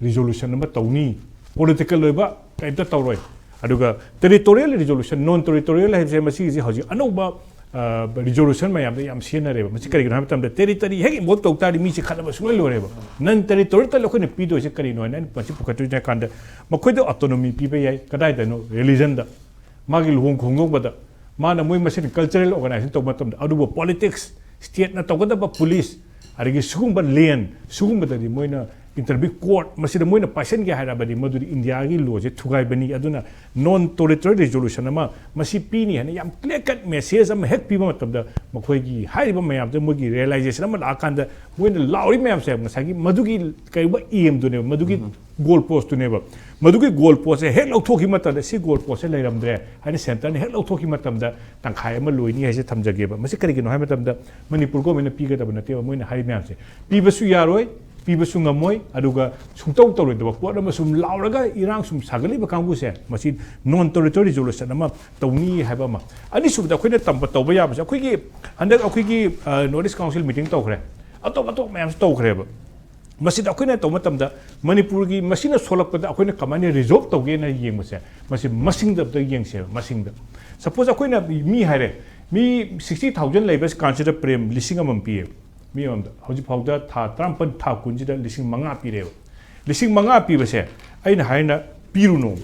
resolution ꯑꯃ ꯇꯧꯅꯤ, political ꯑꯣꯏꯕ ꯀꯔꯤꯝꯇ ꯇꯧꯔꯣꯏ꯫ ꯑꯗꯨꯒ territorial resolution, non territorial ꯍꯥꯏꯕꯁꯦ ꯃꯁꯤꯒꯤꯁꯤ ꯍꯧꯖꯤꯛ ꯑꯅꯧꯕ ꯔꯤꯖꯣꯂꯨꯁꯟ ꯃꯌꯥꯝꯗ ꯌꯥꯝ ꯁꯤꯖꯤꯟꯅꯔꯦꯕ꯫ ꯃꯁꯤ ꯀꯔꯤꯒꯤꯅꯣ ꯍꯥꯏꯕ ꯃꯇꯝꯗ ꯇꯦꯔꯤꯇꯣꯔꯤ ꯍꯦꯛ ꯏꯟꯚꯣꯜꯕ ꯇꯧ ꯇꯥꯔꯗꯤ ꯃꯤꯁꯦ ꯈꯠꯅꯕ ꯁꯨꯡꯂꯣꯏ ꯂꯣꯏꯔꯦꯕ꯫ ꯅꯟ ꯇꯦꯔꯤꯇꯣꯔꯤꯌꯦꯜ ꯑꯩꯈꯣꯏꯅ ꯄꯤꯗꯣꯏꯁꯦ ꯀꯔꯤꯅꯣ ꯍꯥꯏꯅ ꯑꯩꯅ ꯃꯁꯤ ꯄꯨꯈꯠꯇꯣꯏꯅꯦ ꯍꯥꯏ ꯀꯥꯟꯗ, ꯃꯈꯣꯏꯗ ꯑꯣꯇꯣꯅꯣꯃꯤ ꯄꯤꯕ ꯌꯥꯏ꯫ ꯀꯗꯥꯏꯗꯅꯣ? ꯔꯤꯂꯤꯖꯟꯗ, ꯃꯥꯒꯤ ꯂꯨꯍꯣꯡ ꯈꯣꯡꯗꯣꯡꯕꯗ, ꯃꯥꯅ ꯃꯣꯏ ꯃꯁꯦꯟ ꯀꯜꯆꯔꯦꯜ ꯑꯣꯔꯒꯅꯥꯏꯖꯦꯁꯟ ꯇꯧꯕ ꯃꯇꯝꯗ꯫ ꯑꯗꯨꯕꯨ ꯄꯣꯂꯤꯇꯤꯛꯁ, ꯁ꯭ꯇꯦꯠꯅ ꯇꯧꯒꯗꯕ ꯄꯨꯂꯤꯁ, ꯑꯗꯒꯤ ꯁꯤꯒꯨꯝꯕ ꯂꯦꯟ, ꯁꯤꯒꯨꯝꯕꯗꯗꯤ ꯃꯣꯏꯅ ꯏꯟꯇꯔꯚ꯭ꯌꯨ ꯀꯣꯔꯠ, ꯃꯁꯤꯗ ꯃꯣꯏꯅ ꯄꯥꯏꯁꯟꯒꯦ ꯍꯥꯏꯔꯕꯗꯤ ꯃꯗꯨꯗꯤ ꯏꯟꯗꯤꯌꯥꯒꯤ ꯂꯣꯁꯦ ꯊꯨꯒꯥꯏꯕꯅꯤ꯫ ꯑꯗꯨꯅ ꯅꯣꯟ ꯇꯦꯔꯤꯇꯣꯔꯤ ꯔꯤꯖꯣꯂꯨꯁꯟ ꯑꯃ ꯃꯁꯤ ꯄꯤꯅꯤ ꯍꯥꯏꯅ ꯌꯥꯝ ꯀ꯭ꯂꯤꯌꯔ ꯀꯠ ꯃꯦꯁꯦꯖ ꯑꯃ ꯍꯦꯛ ꯄꯤꯕ ꯃꯇꯝꯗ, ꯃꯈꯣꯏꯒꯤ ꯍꯥꯏꯔꯤꯕ ꯃꯌꯥꯝꯁꯦ ꯃꯣꯏꯒꯤ ꯔꯤꯌꯦꯂꯥꯏꯖꯦꯁꯟ ꯑꯃ ꯂꯥꯛꯑꯀꯥꯟꯗ, ꯃꯣꯏꯅ ꯂꯥꯎꯔꯤ ꯃꯌꯥꯝꯁꯦ ꯉꯁꯥꯏꯒꯤ ꯃꯗꯨꯒꯤ ꯀꯔꯤꯒꯨꯝꯕ ꯑꯦꯝꯗꯨꯅꯦꯕ, ꯃꯗꯨꯒꯤ ꯒꯣꯜ ꯄꯣꯁꯇꯨꯅꯦꯕ꯫ ꯃꯗꯨꯒꯤ ꯒꯣꯜ ꯄꯣꯁꯁꯦ ꯍꯦꯛ ꯂꯧꯊꯣꯛꯈꯤꯕ ꯃꯇꯝꯗ, ꯁꯤ ꯒꯣꯜ ꯄꯣꯁꯁꯦ ꯂꯩꯔꯝꯗ꯭ꯔꯦ ꯍꯥꯏꯅ ꯁꯦꯟꯇꯔꯅ ꯍꯦꯛ ꯂꯧꯊꯣꯛꯈꯤꯕ ꯃꯇꯝꯗ, ꯇꯪꯈꯥꯏ ꯑꯃ ꯂꯣꯏꯅꯤ ꯍꯥꯏꯁꯦ ꯊꯝꯖꯒꯦꯕ꯫ ꯃꯁꯤ ꯀꯔꯤꯒꯤꯅꯣ ꯍꯥꯏꯕ ꯃꯇꯝꯗ, ꯃꯅꯤꯄꯨꯔ ꯒꯣꯔꯃꯦꯟꯅ ꯄꯤꯒꯗꯕ ꯅꯠꯇꯦꯕ ꯃꯣꯏꯅ ꯍꯥꯏꯔꯤ ꯃꯌꯥꯝꯁꯦ꯫ ꯄꯤꯕꯁꯨ ꯌꯥꯔꯣꯏ, ꯄꯤꯕꯁꯨ ꯉꯝꯃꯣꯏ, ꯑꯗꯨꯒ ꯁꯨꯡꯇꯧ ꯇꯧꯔꯣꯏꯗꯕ ꯄꯣꯠ ꯑꯃ ꯁꯨꯝ ꯂꯥꯎꯔꯒ ꯏꯔꯥꯡ ꯁꯨꯝ ꯁꯥꯒꯠꯂꯤꯕ ꯀꯥꯡꯕꯨꯁꯦ, ꯃꯁꯤ ꯅꯣꯟ ꯇꯦꯔꯤꯇꯣꯔꯤ ꯔꯤꯖꯣꯂꯨꯁꯟ ꯑꯃ ꯇꯧꯅꯤ ꯍꯥꯏꯕ ꯑꯃ꯫ ꯑꯅꯤꯁꯨꯕꯗ ꯑꯩꯈꯣꯏꯅ ꯇꯝꯕ ꯇꯧꯕ ꯌꯥꯕꯁꯦ, ꯑꯩꯈꯣꯏꯒꯤ ꯍꯟꯗꯛ ꯑꯩꯈꯣꯏꯒꯤ ꯅꯣꯔꯠ ꯏꯁ ꯀꯥꯎꯟꯁꯤꯜ ꯃꯤꯇꯤꯡ ꯇꯧꯈ꯭ꯔꯦ, ꯑꯇꯣꯞ ꯑꯇꯣꯞꯄ ꯃꯌꯥꯝꯁꯨ ꯇꯧꯈ꯭ꯔꯦꯕ꯫ ꯃꯁꯤꯗ ꯑꯩꯈꯣꯏꯅ ꯇꯧꯕ ꯃꯇꯝꯗ ꯃꯅꯤꯄꯨꯔꯒꯤ ꯃꯁꯤꯅ ꯁꯣꯛꯂꯛꯄꯗ ꯑꯩꯈꯣꯏꯅ ꯀꯃꯥꯏꯅ ꯔꯤꯖꯣꯜꯕ ꯇꯧꯒꯦꯅ ꯌꯦꯡꯕꯁꯦ, ꯃꯁꯤ ꯃꯁꯤꯡꯗ ꯑꯝꯇ ꯌꯦꯡꯁꯦꯕ꯫ ꯃꯁꯤꯡꯗ, ꯁꯄꯣꯁ ꯑꯩꯈꯣꯏꯅ ꯃꯤ ꯍꯥꯏꯔꯦ, ꯃꯤ ꯁꯤꯛꯁꯇꯤ ꯊꯥꯎꯖꯟ ꯂꯩꯕ ꯀꯥꯟꯁꯤꯗ ꯄ꯭ꯔꯦꯝ ꯂꯤꯁꯤꯡ ꯑꯃꯃꯝ ꯄꯤꯌꯦꯕ꯫ ꯃꯤ ꯑꯃꯗ ꯍꯧꯖꯤꯛ ꯐꯥꯎꯗ ꯊꯥ ꯇꯔꯥꯃꯥꯄꯟ, ꯊꯥ ꯀꯨꯟꯁꯤꯗ ꯂꯤꯁꯤꯡ ꯃꯉꯥ ꯄꯤꯔꯦꯕ꯫ ꯂꯤꯁꯤꯡ ꯃꯉꯥ ꯄꯤꯕꯁꯦ ꯑꯩꯅ ꯍꯥꯏꯅ ꯄꯤꯔꯨꯅꯣ꯫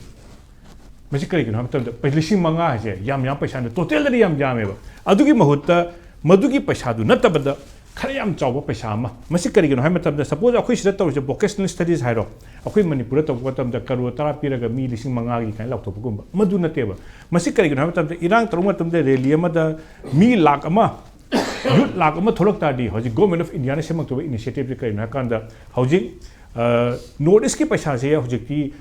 ꯃꯁꯤ ꯀꯔꯤꯒꯤꯅꯣ ꯍꯥꯏꯕ ꯃꯇꯝꯗ, ꯄꯩ-, ꯂꯤꯁꯤꯡ ꯃꯉꯥ ꯍꯥꯏꯁꯦ ꯌꯥꯝ ꯌꯥꯝ ꯄꯩꯁꯥꯅꯦ, ꯇꯣꯇꯦꯜꯗꯗꯤ ꯌꯥꯝ ꯌꯥꯝꯃꯦꯕ꯫ ꯑꯗꯨꯒꯤ ꯃꯍꯨꯠꯇ ꯃꯗꯨꯒꯤ ꯄꯩꯁꯥꯗꯨ ꯅꯠꯇꯕꯗ ꯈꯔ ꯌꯥꯝ ꯆꯥꯎꯕ ꯄꯩꯁꯥ ꯑꯃ, ꯃꯁꯤ ꯀꯔꯤꯒꯤꯅꯣ ꯍꯥꯏꯕ ꯃꯇꯝꯗ, ꯁꯄꯣꯁ ꯑꯩꯈꯣꯏ ꯁꯤꯗ ꯇꯧꯔꯤꯁꯦ ꯚꯣꯀꯦꯁꯅꯦꯜ ꯁ꯭ꯇꯗꯤꯁ ꯍꯥꯏꯔꯣ, ꯑꯩꯈꯣꯏ ꯃꯅꯤꯄꯨꯔꯗ ꯇꯧꯕ ꯃꯇꯝꯗ ꯀꯔꯣꯔ ꯇꯔꯥ ꯄꯤꯔꯒ ꯃꯤ ꯂꯤꯁꯤꯡ ꯃꯉꯥꯒꯤ ꯀꯥꯏꯅ ꯂꯥꯎꯊꯣꯛꯄꯒꯨꯝꯕ, ꯃꯗꯨ ꯅꯠꯇꯦꯕ꯫ ꯃꯁꯤ ꯀꯔꯤꯒꯤꯅꯣ ꯍꯥꯏꯕ ꯃꯇꯝꯗ, ꯏꯔꯥꯡ ꯇꯧꯔꯨꯕ ꯃꯇꯝꯗ ꯔꯦꯂꯤ ꯑꯃꯗ ꯃꯤ ꯂꯥꯛ ꯑꯃ, ꯌꯨꯠ ꯂꯥꯛ ꯑꯃ ꯊꯣꯛꯂꯛ ꯇꯥꯔꯗꯤ, ꯍꯧꯖꯤꯛ ꯒꯣꯔꯃꯦꯟ ꯑꯣꯐ ꯏꯟꯗꯤꯌꯥꯅ ꯁꯦꯝꯃꯛꯇꯧꯕ ꯏꯅꯤꯁꯤꯌꯦꯇꯤꯞꯁꯦ ꯀꯔꯤꯅꯣ ꯍꯥꯏ ꯀꯥꯟꯗ, ꯍꯧꯖꯤꯛ ꯅꯣꯔꯠ ꯏꯁꯀꯤ ꯄꯩꯁꯥꯁꯦ ꯍꯧꯖꯤꯛꯇꯤ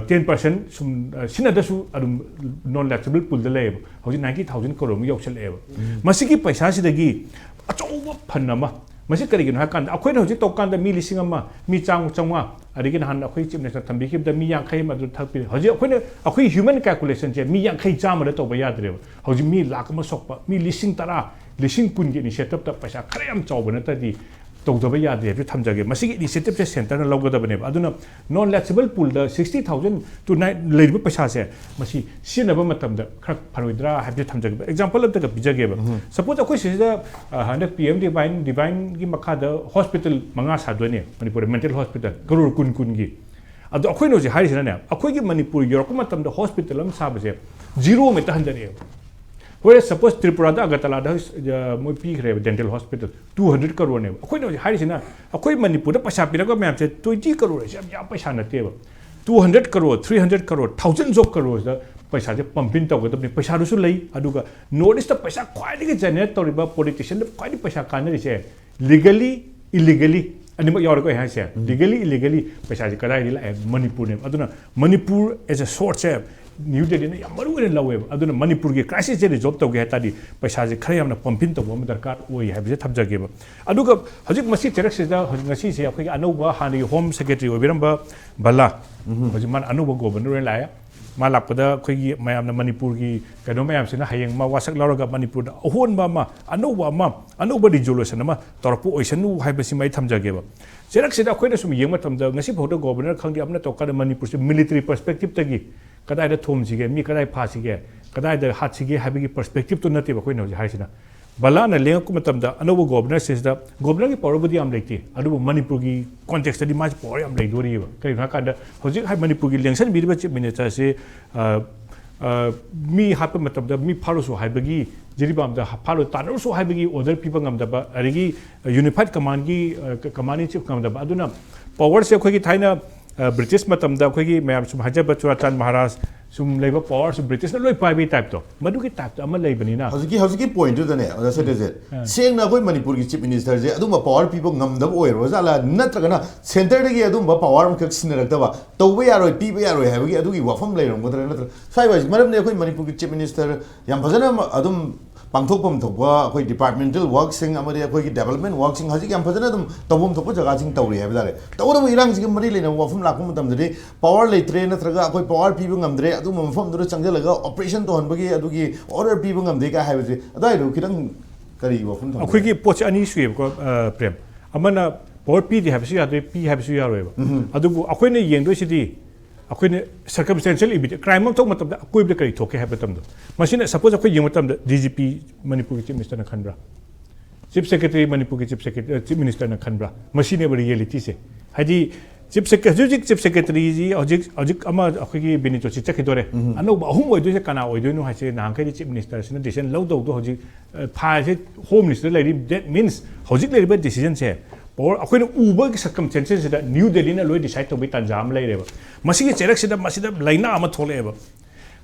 ꯇꯦꯟ ꯄꯥꯔꯁꯦꯟ ꯁꯨꯝ, ꯑ, ꯁꯤꯟꯅꯗꯁꯨ ꯑꯗꯨꯝ ꯅꯣꯟ ꯂꯦꯞꯁꯤꯕꯜ ꯄꯨꯜꯗ ꯂꯩꯌꯦꯕ꯫ ꯍꯧꯖꯤꯛ ꯅꯥꯏꯟꯇꯤ ꯊꯥꯎꯖꯟ ꯀꯔꯣꯔ ꯑꯃ ꯌꯧꯁꯜꯂꯛꯑꯦꯕ꯫ ꯃꯁꯤꯒꯤ ꯄꯩꯁꯥꯁꯤꯗꯒꯤ ꯑꯆꯧꯕ ꯐꯟ ꯑꯃ, ꯃꯁꯤ ꯀꯔꯤꯒꯤꯅꯣ ꯍꯥꯏ ꯀꯥꯟꯗ, ꯑꯩꯈꯣꯏꯅ ꯍꯧꯖꯤꯛ ꯇꯧ ꯀꯥꯟꯗ ꯃꯤ ꯂꯤꯁꯤꯡ ꯑꯃ, ꯃꯤ ꯆꯥꯝꯃ, ꯆꯥꯝꯃꯉꯥ, ꯑꯗꯒꯤ ꯅꯍꯥꯟ ꯑꯩꯈꯣꯏ ꯆꯤꯐ ꯃꯤꯅꯤꯁꯇꯔ ꯊꯝꯕꯤꯈꯤꯕꯗ ꯃꯤ ꯌꯥꯡꯈꯩ ꯑꯃ ꯑꯗꯨ ꯊꯛꯄꯤꯔꯦ꯫ ꯍꯧꯖꯤꯛ ꯑꯩꯈꯣꯏꯅ, ꯑꯩꯈꯣꯏ ꯍ꯭ꯌꯨꯃꯦꯟ ꯀꯦꯜꯀꯨꯂꯦꯁꯟꯁꯦ ꯃꯤ ꯌꯥꯡꯈꯩ, ꯆꯥꯝꯃꯗ ꯇꯧꯕ ꯌꯥꯗ꯭ꯔꯦꯕ꯫ ꯍꯧꯖꯤꯛ ꯃꯤ ꯂꯥꯛ ꯑꯃ ꯁꯣꯛꯄ, ꯃꯤ ꯂꯤꯁꯤꯡ ꯇꯔꯥ, ꯂꯤꯁꯤꯡ ꯀꯨꯟꯒꯤ ꯏꯅꯤꯁꯤꯌꯦꯇꯤꯞꯇ ꯄꯩꯁꯥ ꯈꯔ ꯌꯥꯝ ꯆꯥꯎꯕ ꯅꯠꯇ꯭ꯔꯗꯤ ꯇꯧꯗꯕ ꯌꯥꯗꯦ ꯍꯥꯏꯕꯁꯨ ꯊꯝꯖꯒꯦ꯫ ꯃꯁꯤꯒꯤ initiative ꯁꯦ centre ꯅ ꯂꯧꯒꯗꯕꯅꯦꯕ꯫ ꯑꯗꯨꯅ non lapsable pool the sixty thousand to nine ꯂꯩꯔꯤꯕ ꯄꯩꯁꯥꯁꯦ, ꯃꯁꯤ ꯁꯤꯖꯤꯟꯅꯕ ꯃꯇꯝꯗ ꯈꯔ ꯐꯔꯣꯏꯗ꯭ꯔꯥ ꯍꯥꯏꯕꯁꯦ ꯊꯝꯖꯒꯦꯕ꯫ Example ꯑꯝꯇꯒ ꯄꯤꯖꯒꯦꯕ꯫ Suppose ꯑꯩꯈꯣꯏ ꯁꯤꯗ, ꯑ, ꯍꯟꯗꯛ P M Divine, Divine ꯒꯤ ꯃꯈꯥꯗ hospital ꯃꯉꯥ ꯁꯥꯗꯣꯏꯅꯦ ꯃꯅꯤꯄꯨꯔꯗ, mental hospital ꯀꯔꯣꯔ ꯀꯨꯟ, ꯀꯨꯟꯒꯤ꯫ ꯑꯗꯣ ꯑꯩꯈꯣꯏꯅ ꯍꯧꯖꯤꯛ ꯍꯥꯏꯔꯤꯁꯤꯅꯅꯦ, ꯑꯩꯈꯣꯏꯒꯤ ꯃꯅꯤꯄꯨꯔ ꯌꯧꯔꯛꯄ ꯃꯇꯝꯗ hospital ꯑꯃ ꯁꯥꯕꯁꯦ zero ꯃꯤꯠꯇ ꯍꯟꯊꯔꯛꯑꯦꯕ꯫ Whereas suppose ꯇ꯭ꯔꯤꯄꯨꯔꯥꯗ, ꯑꯒꯔꯇꯂꯥꯗ, ꯑ, ꯃꯣꯏ ꯄꯤꯈ꯭ꯔꯦꯕ dental hospital two hundred ꯀꯔꯣꯔꯅꯦꯕ꯫ ꯑꯩꯈꯣꯏꯅ ꯍꯧꯖꯤꯛ ꯍꯥꯏꯔꯤꯁꯤꯅ, ꯑꯩꯈꯣꯏ ꯃꯅꯤꯄꯨꯔꯗ ꯄꯩꯁꯥ ꯄꯤꯔꯛꯄ ꯃꯌꯥꯝꯁꯦ twenty ꯀꯔꯣꯔ ꯍꯥꯏꯁꯦ ꯌꯥꯝ ꯌꯥꯝ ꯄꯩꯁꯥ ꯅꯠꯇꯦꯕ꯫ Two hundred crore, three hundred crore, thousands of crores ꯗ ꯄꯩꯁꯥꯁꯦ pump in ꯇꯧꯒꯗꯕꯅꯤ꯫ ꯄꯩꯁꯥꯗꯨꯁꯨ ꯂꯩ, ꯑꯗꯨꯒ North East ꯇ ꯄꯩꯁꯥ ꯈ꯭ꯋꯥꯏꯗꯒꯤ generate ꯇꯧꯔꯤꯕ, politician ꯗ ꯈ꯭ꯋꯥꯏꯗꯒꯤ ꯄꯩꯁꯥ ꯀꯥꯟꯅꯔꯤꯁꯦ legally, illegally ꯑꯅꯤꯃꯛ ꯌꯥꯎꯔꯦꯀꯣ ꯑꯩ ꯍꯥꯏꯁꯦ꯫ Legally, illegally ꯄꯩꯁꯥꯁꯦ ꯀꯗꯥꯏꯗꯒꯤ ꯂꯥꯛꯑꯦ? ꯃꯅꯤꯄꯨꯔꯅꯦꯕ꯫ ꯑꯗꯨꯅ ꯃꯅꯤꯄꯨꯔ as a source ꯁꯦ ꯅ꯭ꯌꯨ ꯗꯦꯜꯂꯤꯅ ꯌꯥꯝ ꯃꯔꯨ ꯑꯣꯏꯅ ꯂꯧꯋꯦꯕ꯫ ꯑꯗꯨꯅ ꯃꯅꯤꯄꯨꯔꯒꯤ crisis ꯁꯦ resolve ꯇꯧꯒꯦ ꯍꯥꯏ ꯇꯥꯔꯗꯤ ꯄꯩꯁꯥꯁꯦ ꯈꯔ ꯌꯥꯝꯅ pump in ꯇꯧꯕ ꯑꯃ ꯗꯔꯀꯥꯔ ꯑꯣꯏ ꯍꯥꯏꯕꯁꯦ ꯊꯝꯖꯒꯦꯕ꯫ ꯑꯗꯨꯒ ꯍꯧꯖꯤꯛ ꯃꯁꯤ ꯆꯩꯔꯛꯁꯤꯗ ꯍꯧꯖꯤꯛ ꯉꯁꯤꯁꯦ ꯑꯩꯈꯣꯏꯒꯤ ꯑꯅꯧꯕ ꯍꯥꯟꯅꯒꯤ Home Secretary ꯑꯣꯏꯕꯤꯔꯝꯕ ꯕꯂꯥ, ꯍꯧꯖꯤꯛ ꯃꯥꯅ ꯑꯅꯧꯕ Governor ꯑꯣꯏꯅ ꯂꯥꯛꯑꯦ꯫ ꯃꯥ ꯂꯥꯛꯄꯗ ꯑꯩꯈꯣꯏꯒꯤ ꯃꯌꯥꯝꯅ ꯃꯅꯤꯄꯨꯔꯒꯤ ꯀꯩꯅꯣ ꯃꯌꯥꯝꯁꯤꯅ ꯍꯌꯦꯡ ꯃꯥ ꯋꯥꯁꯛ ꯂꯧꯔꯒ ꯃꯅꯤꯄꯨꯔꯗ ꯑꯍꯣꯟꯕ ꯑꯃ, ꯑꯅꯧꯕ ꯑꯃ, ꯑꯅꯧꯕ resolution ꯑꯃ ꯇꯧꯔꯛꯄ ꯑꯣꯏꯁꯅꯨ ꯍꯥꯏꯕꯁꯤꯃ ꯑꯩ ꯊꯝꯖꯒꯦꯕ꯫ ꯆꯩꯔꯛꯁꯤꯗ ꯑꯩꯈꯣꯏꯅ ꯁꯨꯝ ꯌꯦꯡꯕ ꯃꯇꯝꯗ ꯉꯁꯤ ꯐꯥꯎꯗ Governor ꯈꯪꯗꯦ, ꯑꯃꯅ ꯇꯧꯔꯀꯥꯟꯗ ꯃꯅꯤꯄꯨꯔꯁꯦ military perspective ꯇꯒꯤ ꯀꯗꯥꯏꯗ ꯊꯣꯝꯁꯤꯒꯦ, ꯃꯤ ꯀꯗꯥꯏ ꯐꯥꯁꯤꯒꯦ, ꯀꯗꯥꯏꯗ ꯍꯥꯠꯁꯤꯒꯦ ꯍꯥꯏꯕꯒꯤ perspective ꯇꯣ ꯅꯠꯇꯦꯕ ꯑꯩꯈꯣꯏꯅ ꯍꯧꯖꯤꯛ ꯍꯥꯏꯔꯤꯁꯤꯅ꯫ ꯕꯂꯥꯅ ꯂꯦꯡꯉꯛꯄ ꯃꯇꯝꯗ ꯑꯅꯧꯕ Governor ꯁꯤꯗ, Governor ꯒꯤ power ꯕꯨꯗꯤ ꯌꯥꯝ ꯂꯩꯇꯦ, ꯑꯗꯨꯕꯨ ꯃꯅꯤꯄꯨꯔꯒꯤ context ꯇꯗꯤ ꯃꯥꯁꯤ power ꯌꯥꯝ ꯂꯩꯗꯣꯔꯤꯑꯕ꯫ ꯀꯔꯤꯒꯤꯅꯣ ꯍꯥꯏꯀꯥꯟꯗ ꯍꯧꯖꯤꯛ ꯍꯥꯏ ꯃꯅꯤꯄꯨꯔꯒꯤ ꯂꯦꯡꯁꯟꯕꯤꯔꯤꯕ Chief Minister ꯁꯤ, ꯑ, ꯑ, ꯃꯤ ꯍꯥꯠꯄ ꯃꯇꯝꯗ ꯃꯤ ꯐꯥꯔꯨꯁꯨ ꯍꯥꯏꯕꯒꯤ, ꯖꯤꯔꯤꯕꯥꯝꯗ ꯐꯥꯔꯨ ꯇꯥꯟꯅꯔꯨꯁꯨ ꯍꯥꯏꯕꯒꯤ order ꯄꯤꯕ ꯉꯝꯗꯕ, ꯑꯗꯒꯤ unified command ꯒꯤ, ꯑ, command in chief ꯉꯝꯗꯕ꯫ ꯑꯗꯨꯅ power ꯁꯦ ꯑꯩꯈꯣꯏꯒꯤ ꯊꯥꯏꯅ, ꯑ, British ꯃꯇꯝꯗ ꯑꯩꯈꯣꯏꯒꯤ ꯃꯌꯥꯝ ꯁꯨꯝ ꯍꯥꯏꯖꯕ ꯆꯨꯔꯥꯆꯥꯟ ꯃꯍꯥꯔꯥꯖ ꯁꯨꯝ ꯂꯩꯕ power ꯁꯨ British ꯅ ꯂꯣꯏ ꯄꯥꯏꯕꯒꯤ type ꯇꯣ, ꯃꯗꯨꯒꯤ type ꯇ ꯑꯃ ꯂꯩꯕꯅꯤꯅ꯫ ꯍꯧꯖꯤꯛꯀꯤ, ꯍꯧꯖꯤꯛꯀꯤ point ꯇꯨꯗꯅꯦ, ꯑꯣꯖꯥ ꯁꯇ꯭ꯌꯖꯤꯠ, ꯑ꯫ ꯁꯦꯡꯅ ꯑꯩꯈꯣꯏ ꯃꯅꯤꯄꯨꯔꯒꯤ Chief Minister ꯁꯦ ꯑꯗꯨꯝꯕ power ꯄꯤꯕ ꯉꯝꯗꯕ ꯑꯣꯏꯔꯕ ꯖꯥꯠꯂꯥ? ꯅꯠꯇ꯭ꯔꯒꯅ centre ꯗꯒꯤ ꯑꯗꯨꯝꯕ power ꯑꯃꯈꯛ ꯁꯤꯟꯅꯔꯛꯇꯕ, ꯇꯧꯕ ꯌꯥꯔꯣꯏ, ꯄꯤꯕ ꯌꯥꯔꯣꯏ ꯍꯥꯏꯕꯒꯤ ꯑꯗꯨꯒꯤ ꯋꯥꯐꯝ ꯂꯩꯔꯝꯒꯗ꯭ꯔꯥ? ꯅꯠꯇ꯭ꯔꯒ ꯁ꯭ꯋꯥꯏ ꯋꯥꯏꯁꯤ, ꯃꯔꯝꯗꯤ ꯑꯩꯈꯣꯏ ꯃꯅꯤꯄꯨꯔꯒꯤ Chief Minister ꯌꯥꯝ ꯐꯖꯅ ꯑꯗꯨꯝ ꯄꯥꯡꯊꯣꯛꯐꯝ ꯊꯣꯛꯄ ꯑꯩꯈꯣꯏ departmental work ꯁꯤꯡ ꯑꯃꯗꯤ ꯑꯩꯈꯣꯏꯒꯤ development work ꯁꯤꯡ ꯍꯧꯖꯤꯛ ꯌꯥꯝ ꯐꯖꯅ ꯑꯗꯨꯝ ꯇꯧꯐꯝ ꯊꯣꯛꯄ ꯖꯒꯥꯁꯤꯡ ꯇꯧꯔꯤ ꯍꯥꯏꯕ ꯇꯥꯔꯦ꯫ ꯇꯧꯕꯇꯕꯨ ꯏꯔꯥꯡꯁꯤꯒ ꯃꯔꯤ ꯂꯩꯅꯕ ꯋꯥꯐꯝ ꯂꯥꯛꯄ ꯃꯇꯝꯗꯗꯤ power ꯂꯩꯇ꯭ꯔꯦ, ꯅꯠꯇ꯭ꯔꯒ ꯑꯩꯈꯣꯏ power ꯄꯤꯕ ꯉꯝꯗ꯭ꯔꯦ, ꯑꯗꯨꯒꯨꯝꯕ ꯃꯐꯝꯗꯨꯗ ꯆꯪꯁꯤꯜꯂꯒ operation ꯇꯧꯍꯟꯕꯒꯤ ꯑꯗꯨꯒꯤ order ꯄꯤꯕ ꯉꯝꯗꯦ ꯀꯥꯏ ꯍꯥꯏꯕꯁꯦ ꯑꯗꯨꯋꯥꯏꯗꯣ ꯈꯤꯇꯪ ꯀꯔꯤ ꯋꯥꯐꯝ ꯊꯝꯒꯦ? ꯑꯩꯈꯣꯏꯒꯤ ꯄꯣꯠꯁꯦ ꯑꯅꯤ ꯁꯨꯏꯌꯦꯕꯀꯣ, ꯑ, ꯄ꯭ꯔꯦꯝ꯫ ꯑꯃꯅ ꯄꯋꯥꯔ ꯄꯤꯗꯦ ꯍꯥꯏꯕꯁꯨ ꯌꯥꯗꯣꯏ, ꯄꯤ ꯍꯥꯏꯕꯁꯨ ꯌꯥꯔꯣꯏꯕ꯫ ꯑꯗꯨꯕꯨ ꯑꯩꯈꯣꯏꯅ ꯌꯦꯡꯗꯣꯏꯁꯤꯗꯤ, ꯑꯩꯈꯣꯏꯅ circumstantial evidence, crime ꯑꯃ ꯊꯣꯛꯄ ꯃꯇꯝꯗ ꯑꯀꯣꯏꯕꯗ ꯀꯔꯤ ꯊꯣꯛꯀꯦ ꯍꯥꯏꯕ ꯃꯇꯝꯗꯣ, ꯃꯁꯤꯅ suppose ꯑꯩꯈꯣꯏ ꯌꯦꯡꯕ ꯃꯇꯝꯗ D G P ꯃꯅꯤꯄꯨꯔꯒꯤ chief ministerꯅ ꯈꯟꯕ꯭ꯔꯥ? Chief secretary ꯃꯅꯤꯄꯨꯔꯒꯤ chief secretary, chief ministerꯅ ꯈꯟꯕ꯭ꯔꯥ? ꯃꯁꯤꯅꯦꯕ realityꯁꯦ꯫ ꯍꯥꯏꯗꯤ chief secretary, ꯍꯧꯖꯤꯛ chief secretaryꯁꯤ ꯍꯧꯖꯤꯛ, ꯍꯧꯖꯤꯛ ꯑꯃ ꯑꯩꯈꯣꯏꯒꯤ ꯕꯤꯅꯤꯇꯣꯁꯤ ꯆꯠꯈꯤꯗꯣꯔꯦ꯫ ꯑꯅꯧꯕ ꯑꯍꯨꯝ ꯑꯣꯏꯗꯣꯏꯁꯦ ꯀꯅꯥ ꯑꯣꯏꯗꯣꯏꯅꯣ ꯍꯥꯏꯁꯦ, ꯅꯍꯥꯟꯈꯩꯗꯤ chief ministerꯁꯤꯅ decision ꯂꯧꯗꯧꯗꯣ ꯍꯧꯖꯤꯛ, ꯑ, fileꯁꯦ home ministerꯗ ꯂꯩꯔꯤ꯫ That means ꯍꯧꯖꯤꯛ ꯂꯩꯔꯤꯕ decisionꯁꯦ power ꯑꯩꯈꯣꯏꯅ ꯎꯕꯒꯤ circumstanceꯁꯤꯗ New Delhiꯅ ꯂꯣꯏ decide ꯇꯧꯕꯒꯤ ꯇꯥꯟꯖꯥ ꯑꯃ ꯂꯩꯔꯦꯕ꯫ ꯃꯁꯤꯒꯤ ꯆꯩꯔꯛꯁꯤꯗ ꯃꯁꯤꯗ ꯂꯥꯏꯅꯥ ꯑꯃ ꯊꯣꯛꯂꯛꯑꯦꯕ꯫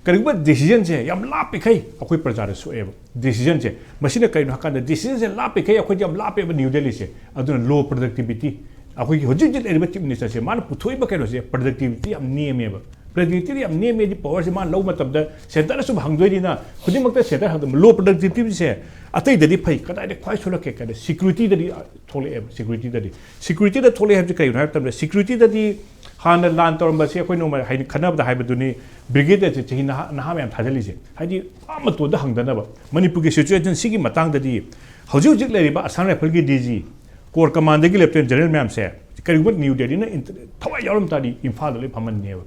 ꯀꯔꯤꯒꯨꯝꯕ decisionꯁꯦ ꯌꯥꯝ ꯂꯥꯞꯄꯤꯈꯩ ꯑꯩꯈꯣꯏ ꯄ꯭ꯔꯖꯥꯗ ꯁꯣꯛꯑꯦꯕ decisionꯁꯦ꯫ ꯃꯁꯤꯅ ꯀꯔꯤꯅꯣ ꯍꯥꯏꯀꯥꯟꯗ decisionꯁꯦ ꯂꯥꯞꯄꯤꯈꯩ ꯑꯩꯈꯣꯏꯗꯤ ꯌꯥꯝ ꯂꯥꯞꯄꯦꯕ New Delhiꯁꯦ꯫ ꯑꯗꯨꯅ low productivity, ꯑꯩꯈꯣꯏꯒꯤ ꯍꯧꯖꯤꯛ ꯍꯧꯖꯤꯛ ꯂꯩꯔꯤꯕ chief ministerꯁꯦ, ꯃꯥꯅ ꯄꯨꯊꯣꯛꯏꯕ ꯀꯩꯅꯣꯁꯦ productivity ꯌꯥꯝ ꯅꯦꯝꯃꯦꯕ꯫ Productivity ꯌꯥꯝ ꯅꯦꯝꯃꯦꯗꯤ powerꯁꯦ ꯃꯥꯅ ꯂꯧꯕ ꯃꯇꯝꯗ centreꯅ ꯁꯨꯝ ꯍꯪꯗꯣꯏꯅꯤꯅ, ꯈꯨꯗꯤꯡꯃꯛꯇ centre ꯍꯪꯗꯣꯏ꯫ Low productivityꯁꯦ ꯑꯇꯩꯗꯗꯤ ꯐꯩ, ꯀꯗꯥꯏꯗ ꯈ꯭ꯋꯥꯏ ꯁꯣꯜꯂꯛꯀꯦ ꯀꯥꯏꯗ securityꯗꯗꯤ ꯊꯣꯛꯂꯛꯑꯦꯕ꯫ Securityꯗꯗꯤ, securityꯗ ꯊꯣꯛꯂꯛꯑꯦ ꯍꯥꯏꯕꯁꯤ ꯀꯩꯒꯤꯅꯣ ꯍꯥꯏꯕ ꯃꯇꯝꯗ, securityꯗꯗꯤ ꯍꯥꯟꯅ ꯂꯥꯟ ꯇꯧꯔꯝꯕꯁꯤ ꯑꯩꯈꯣꯏ ꯅꯣꯡꯃ ꯍꯥꯏꯗꯤ ꯈꯟꯅꯕꯗ ꯍꯥꯏꯕꯗꯨꯅꯤ, brigadeꯁꯦ ꯆꯍꯤ ꯅꯍꯥ, ꯅꯍꯥ ꯃꯌꯥꯝ ꯊꯥꯖꯤꯜꯂꯤꯁꯦ꯫ ꯍꯥꯏꯗꯤ ꯑꯥ ꯃꯇꯣꯟꯗ ꯍꯪꯗꯅꯕ꯫ ꯃꯅꯤꯄꯨꯔꯒꯤ situation ꯁꯤꯒꯤ ꯃꯇꯥꯡꯗꯗꯤ ꯍꯧꯖꯤꯛ ꯍꯧꯖꯤꯛ ꯂꯩꯔꯤꯕ Assam Riflesꯀꯤ D G, Corps Commanderꯒꯤ Lieutenant General ꯃꯌꯥꯝꯁꯦ ꯀꯔꯤꯒꯨꯝꯕ New Delhiꯅ ꯏꯟ-, ꯊꯋꯥꯏ ꯌꯥꯎꯔꯝ ꯇꯥꯔꯗꯤ ꯏꯝꯐꯥꯜꯗ ꯂꯣꯏ ꯐꯝꯍꯟꯅꯦꯕ꯫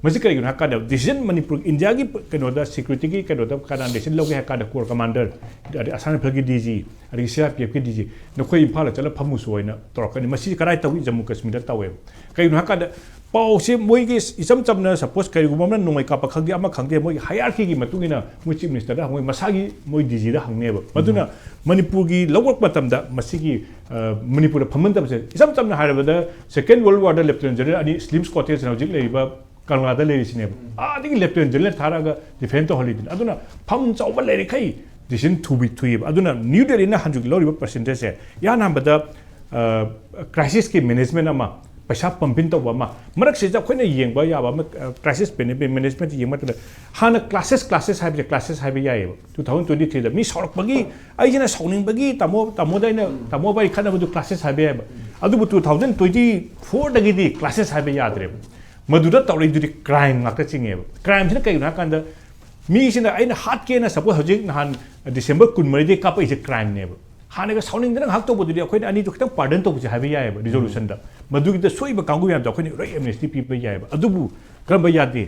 ꯃꯁꯤ ꯀꯔꯤꯒꯤꯅꯣ ꯍꯥꯏ ꯀꯥꯟꯗ decision ꯃꯅꯤꯄꯨꯔ, ꯏꯟꯗꯤꯌꯥꯒꯤ ꯀꯩꯅꯣꯗ securityꯒꯤ ꯀꯩꯅꯣꯗ ꯀꯅꯥ decision ꯂꯧꯒꯦ ꯍꯥꯏ ꯀꯥꯟꯗ Corps Commander, ꯑꯗꯩ Assam Riflesꯀꯤ D G, ꯑꯗꯒꯤ C R P Fꯀꯤ D G, ꯅꯈꯣꯏ ꯏꯝꯐꯥꯜꯗ ꯆꯠꯂ ꯐꯝꯃꯨꯁꯨ ꯍꯥꯏꯅ ꯇꯧꯔꯛꯀꯅꯤ꯫ ꯃꯁꯤ ꯀꯗꯥꯏ ꯇꯧꯏ? ꯖꯝꯃꯨ ꯀꯥꯁꯃꯤꯔꯗ ꯇꯧꯋꯦꯕ꯫ ꯀꯩꯒꯤꯅꯣ ꯍꯥꯏ ꯀꯥꯟꯗ ꯄꯥꯎꯁꯦ ꯃꯣꯏꯒꯤ ꯏꯆꯝ ꯆꯝꯅ suppose ꯀꯔꯤꯒꯨꯝꯕ ꯑꯃꯅ ꯅꯣꯡꯃꯩ ꯀꯥꯞꯄ ꯈꯪꯗꯦ, ꯑꯃ ꯈꯪꯗꯦ, ꯃꯣꯏꯒꯤ hierarchyꯒꯤ ꯃꯇꯨꯡ ꯏꯟꯅ ꯃꯣꯏ chief ministerꯗ ꯍꯪꯉꯣꯏ, ꯃꯁꯥꯒꯤ ꯃꯣꯏ D Gꯗ ꯍꯪꯅꯦꯕ꯫ ꯃꯗꯨꯅ ꯃꯅꯤꯄꯨꯔꯒꯤ ꯂꯧꯔꯛꯄ ꯃꯇꯝꯗ ꯃꯁꯤꯒꯤ, ꯑ, ꯃꯅꯤꯄꯨꯔꯗ ꯐꯝꯍꯟꯗꯕꯁꯦ, ꯏꯆꯝ ꯆꯝꯅ ꯍꯥꯏꯔꯕꯗ Second World Warꯗ Lieutenant General ꯑꯅꯤ, Slim Scottish ꯍꯧꯖꯤꯛ ꯂꯩꯔꯤꯕ ꯀꯪꯂꯥꯗ ꯂꯩꯔꯤꯁꯤꯅꯦꯕ꯫ ꯑꯥꯗꯒꯤ Lieutenant General ꯊꯥꯔꯛꯑꯒ defend ꯇꯧꯍꯜꯂꯤꯗꯨꯅꯤ꯫ ꯑꯗꯨꯅ ꯐꯝ ꯆꯥꯎꯕ ꯂꯩꯔꯤꯈꯩ decision ꯊꯨꯕꯤ-, ꯊꯨꯏꯌꯦꯕ꯫ ꯑꯗꯨꯅ New Delhiꯅ ꯍꯧꯖꯤꯛ ꯂꯧꯔꯤꯕ percentageꯁꯦ, ꯏꯍꯥꯟ ꯍꯥꯟꯕꯗ, ꯑ, crisisꯀꯤ management ꯑꯃ, ꯄꯩꯁꯥ pumping ꯇꯧꯕ ꯑꯃ, ꯃꯔꯛꯁꯤꯗ ꯑꯩꯈꯣꯏꯅ ꯌꯦꯡꯕ ꯌꯥꯕ ꯑꯃ, ꯑ, crisis management ꯌꯦꯡꯕ ꯃꯇꯝꯗ ꯍꯥꯟꯅ classes, classes ꯍꯥꯏꯕꯁꯦ classes ꯍꯥꯏꯕ ꯌꯥꯏꯌꯦꯕ꯫ Two thousand twenty threeꯗ ꯃꯤ ꯁꯥꯎꯔꯛꯄꯒꯤ, ꯑꯩꯁꯤꯅ ꯁꯥꯎꯅꯤꯡꯕꯒꯤ ꯇꯥꯃꯣ, ꯇꯥꯃꯣꯗ ꯑꯩꯅ, ꯇꯥꯃꯣ ꯏꯕꯥꯅꯤ ꯈꯠꯅꯕꯗꯨ classes ꯍꯥꯏꯕ ꯌꯥꯏꯌꯦꯕ꯫ ꯑꯗꯨꯕꯨ two thousand twenty fourꯗꯒꯤꯗꯤ classes ꯍꯥꯏꯕ ꯌꯥꯗ꯭ꯔꯦꯕ꯫ ꯃꯗꯨꯗ ꯇꯧꯔꯛꯏꯗꯨꯗꯤ crime ꯉꯥꯛꯇ ꯆꯤꯡꯉꯦꯕ꯫ Crimeꯁꯤꯅ ꯀꯩꯒꯤꯅꯣ ꯍꯥꯏ ꯀꯥꯟꯗ, ꯃꯤꯁꯤꯅ ꯑꯩꯅ ꯍꯥꯠꯀꯦꯅ, suppose ꯍꯧꯖꯤꯛ ꯅꯍꯥꯟ December ꯀꯨꯟꯃꯔꯤꯗꯒꯤ ꯀꯥꯞꯄꯛꯏꯁꯦ crimeꯅꯦꯕ꯫ ꯍꯥꯟꯅꯒ ꯁꯥꯎꯅꯤꯡꯗꯅ ꯉꯥꯏꯍꯥꯛ ꯇꯧꯕꯗꯨꯗꯤ ꯑꯩꯈꯣꯏꯅ ꯑꯅꯤꯗꯨ ꯈꯤꯇꯪ ꯄꯥꯔꯗꯟ ꯇꯧꯕꯁꯦ ꯍꯥꯏꯕ ꯌꯥꯏꯑꯕ ꯔꯤꯖꯣꯂꯨꯁꯟꯗ꯫ ꯃꯗꯨꯒꯤꯗ ꯁꯣꯛꯏꯕ ꯀꯥꯡꯕꯨ ꯃꯌꯥꯝꯗꯣ ꯑꯩꯈꯣꯏꯅ ꯂꯣꯏ ꯑꯦꯝꯅꯦꯁꯇꯤ ꯄꯤꯕ ꯌꯥꯏꯑꯕ꯫ ꯑꯗꯨꯕꯨ ꯀꯔꯝꯕ ꯌꯥꯗꯦ?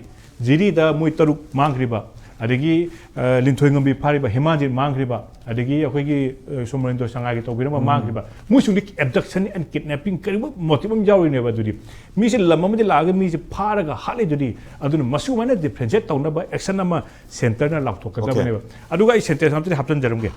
ꯖꯤꯔꯤꯗ ꯃꯣꯏ ꯇꯔꯨꯛ ꯃꯥꯡꯈ꯭ꯔꯤꯕ, ꯑꯗꯒꯤ ꯑ, ꯂꯤꯟꯊꯣꯏ ꯉꯝꯕꯤ ꯐꯥꯔꯤꯕ, ꯍꯦꯃꯥꯖꯤꯠ ꯃꯥꯡꯈ꯭ꯔꯤꯕ, ꯑꯗꯒꯤ ꯑꯩꯈꯣꯏꯒꯤ ꯑ, ꯁꯣꯃꯣꯔꯦꯟꯗ꯭ꯔꯣ ꯁꯉꯥꯏꯒꯤ ꯇꯧꯕꯤꯔꯝꯕ ꯃꯥꯡꯈ꯭ꯔꯤꯕ, ꯃꯣꯏꯁꯤꯡꯗꯤ ꯑꯦꯕꯗꯛꯁꯟ ꯑꯦꯟ ꯀꯤꯗꯅꯦꯄꯤꯡ ꯀꯔꯤꯒꯨꯝꯕ ꯃꯣꯇꯤꯕ ꯑꯃ ꯌꯥꯎꯔꯤꯅꯦꯕ꯫ ꯑꯗꯨꯗꯤ ꯃꯤꯁꯦ ꯂꯝ ꯑꯃꯗꯤ ꯂꯥꯛꯑꯒ ꯃꯤꯁꯦ ꯐꯥꯔꯒ ꯍꯥꯠꯂꯤꯗꯨꯗꯤ꯫ ꯑꯗꯨꯅ ꯃꯁꯨꯃꯥꯏꯅ ꯗꯤꯐ꯭ꯔꯦꯟꯁꯤꯌꯦꯠ ꯇꯧꯅꯕ ꯑꯦꯛꯁꯟ ꯑꯃ ꯁꯦꯟꯇꯔꯅ ꯂꯥꯎꯊꯣꯛꯀꯗꯕꯅꯦꯕ꯫ ꯑꯗꯨꯒ ꯑꯩ ꯁꯦꯟꯇꯦꯟꯁ ꯑꯃꯇꯗꯤ ꯍꯥꯞꯆꯤꯟꯖꯔꯝꯒꯦ꯫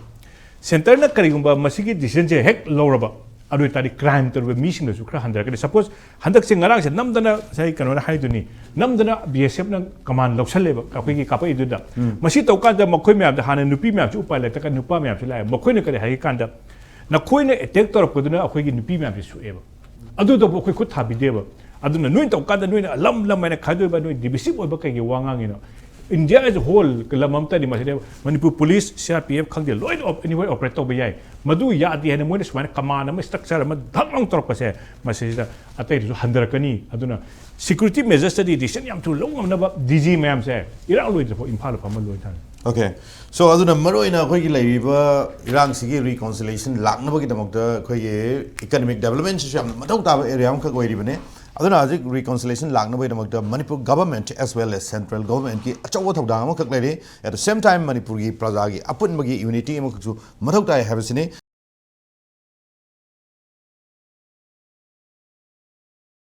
ꯁꯦꯟꯇꯔꯅ ꯀꯔꯤꯒꯨꯝꯕ ꯃꯁꯤꯒꯤ ꯗꯤꯁꯤꯖꯟꯁꯦ ꯍꯦꯛ ꯂꯧꯔꯕ, ꯑꯗꯨ ꯑꯣꯏꯇꯥꯔꯗꯤ ꯀ꯭ꯔꯥꯏꯝ ꯇꯧꯔꯤꯕ ꯃꯤꯁꯤꯡꯗꯁꯨ ꯈꯔ ꯍꯟꯊꯔꯛꯀꯅꯤ꯫ ꯁꯄꯣꯁ ꯍꯟꯗꯛꯁꯦ, ꯉꯔꯥꯡꯁꯦ ꯅꯝꯗꯅ ꯉꯁꯥꯏ ꯀꯩꯅꯣꯅ ꯍꯥꯏꯗꯨꯅꯤ, ꯅꯝꯗꯅ ꯕꯤ ꯑꯦꯁ ꯑꯦꯐꯅ ꯀꯃꯥꯟ ꯂꯧꯁꯜꯂꯦꯕ ꯑꯩꯈꯣꯏꯒꯤ ꯀꯥꯄꯛꯏꯗꯨꯗ꯫ ꯃꯁꯤ ꯇꯧꯀꯥꯟꯗ ꯃꯈꯣꯏ ꯃꯌꯥꯝꯗ ꯍꯥꯟꯅ ꯅꯨꯄꯤ ꯃꯌꯥꯝꯁꯨ ꯎꯄꯥꯏ ꯂꯩꯇ꯭ꯔꯒ ꯅꯨꯄꯥ ꯃꯌꯥꯝꯁꯨ ꯂꯥꯛꯑꯦ꯫ ꯃꯈꯣꯏꯅ ꯀꯔꯤ ꯍꯥꯏꯒꯦ ꯀꯥꯟꯗ, "ꯅꯈꯣꯏꯅ ꯑꯦꯇꯦꯛ ꯇꯧꯔꯛꯄꯗꯨꯅ ꯑꯩꯈꯣꯏꯒꯤ ꯅꯨꯄꯤ ꯃꯌꯥꯝꯁꯦ ꯁꯣꯛꯑꯦꯕ, ꯑꯗꯨꯗꯕꯨ ꯑꯩꯈꯣꯏ ꯈꯨꯠ ꯊꯥꯕꯤꯗꯦꯕ꯫ ꯑꯗꯨꯅ ꯅꯣꯏꯅ ꯇꯧꯀꯥꯟꯗ ꯅꯣꯏꯅ ꯂꯝ ꯂꯝ ꯍꯥꯏꯅ ꯈꯥꯏꯗꯣꯛꯏꯕ, ꯅꯣꯏ ꯗꯤꯚꯤꯖꯤꯚ ꯑꯣꯏꯕ ꯀꯩꯒꯤ ꯋꯥ ꯉꯥꯡꯉꯤꯅꯣ? ꯏꯟꯗꯤꯌꯥ ꯑꯦꯁ ꯑꯦ ꯍꯣꯜ ꯂꯝ ꯑꯃꯇꯅꯤ ꯃꯁꯤꯗ꯫ Manipur police, C R P F ꯈꯪꯗꯦ, ꯂꯣꯏꯅ ꯑꯦꯅꯤꯋꯦ ꯑꯣꯄꯔꯦꯠ ꯇꯧꯕ ꯌꯥꯏ꯫ ꯃꯗꯨ ꯌꯥꯗꯦ ꯍꯥꯏꯅ ꯃꯣꯏꯅ ꯁꯨꯃꯥꯏꯅ ꯀꯃꯥꯟ ꯑꯃ, ꯁ꯭ꯇ꯭ꯔꯛꯆꯔ ꯑꯃ ꯙꯛ ꯂꯥꯎ ꯇꯧꯔꯛꯄꯁꯦ, ꯃꯁꯤꯁꯤꯗ ꯑꯇꯩꯗꯁꯨ ꯍꯟꯊꯔꯛꯀꯅꯤ꯫ ꯑꯗꯨꯅ ꯁꯤꯀ꯭ꯌꯨꯔꯤꯇꯤ ꯃꯦꯖꯔꯁꯇꯗꯤ ꯗꯤꯁꯤꯖꯟ ꯌꯥꯝ ꯊꯨꯅ ꯂꯧ ꯉꯝꯅꯕ ꯗꯤ ꯖꯤ ꯃꯌꯥꯝꯁꯦ ꯏꯔꯥꯡ ꯂꯣꯏꯗ꯭ꯔꯤꯐꯥꯎ ꯏꯝꯐꯥꯜꯗ ꯐꯝꯍꯜꯂꯣꯏ ꯍꯥꯏꯅ ꯊꯝꯃꯤ꯫ Okay, so ꯑꯗꯨꯅ ꯃꯔꯨꯑꯣꯏꯅ ꯑꯩꯈꯣꯏꯒꯤ ꯂꯩꯔꯤꯕ ꯏꯔꯥꯡꯁꯤꯒꯤ ꯔꯤꯀꯣꯟꯁꯤꯂꯦꯁꯟ ꯂꯥꯛꯅꯕꯒꯤꯗꯃꯛꯇ ꯑꯩꯈꯣꯏꯒꯤ ꯏꯀꯅꯃꯤꯛ ꯗꯦꯕꯂꯞꯃꯦꯟꯁꯤꯁꯨ ꯌꯥꯝꯅ ꯃꯊꯧ ꯇꯥꯕ ꯑꯦꯔꯤꯌꯥ ꯑꯃꯈꯛ ꯑꯣꯏꯔꯤꯕꯅꯦ꯫ ꯑꯗꯨꯅ ꯍꯧꯖꯤꯛ ꯔꯤꯀꯣꯟꯁꯤꯂꯦꯁꯟ ꯂꯥꯛꯅꯕꯒꯤꯗꯃꯛꯇ ꯃꯅꯤꯄꯨꯔ ꯒꯚꯔꯟꯃꯦꯟꯠ ꯑꯦꯁ ꯋꯦꯜ ꯑꯦꯁ ꯁꯦꯟꯇ꯭ꯔꯦꯜ ꯒꯚꯔꯟꯃꯦꯟꯠꯀꯤ ꯑꯆꯧꯕ ꯊꯧꯗꯥꯡ ꯑꯃꯈꯛ ꯂꯩꯔꯤ꯫ ꯑꯦꯠ ꯗ ꯁꯦꯝ ꯇꯥꯏꯝ ꯃꯅꯤꯄꯨꯔꯒꯤ ꯄ꯭ꯔꯖꯥꯒꯤ ꯑꯄꯨꯟꯕꯒꯤ ꯌꯨꯅꯤꯇꯤ ꯑꯃꯈꯛꯁꯨ ꯃꯊꯧ ꯇꯥꯏ ꯍꯥꯏꯕꯁꯤꯅꯤ꯫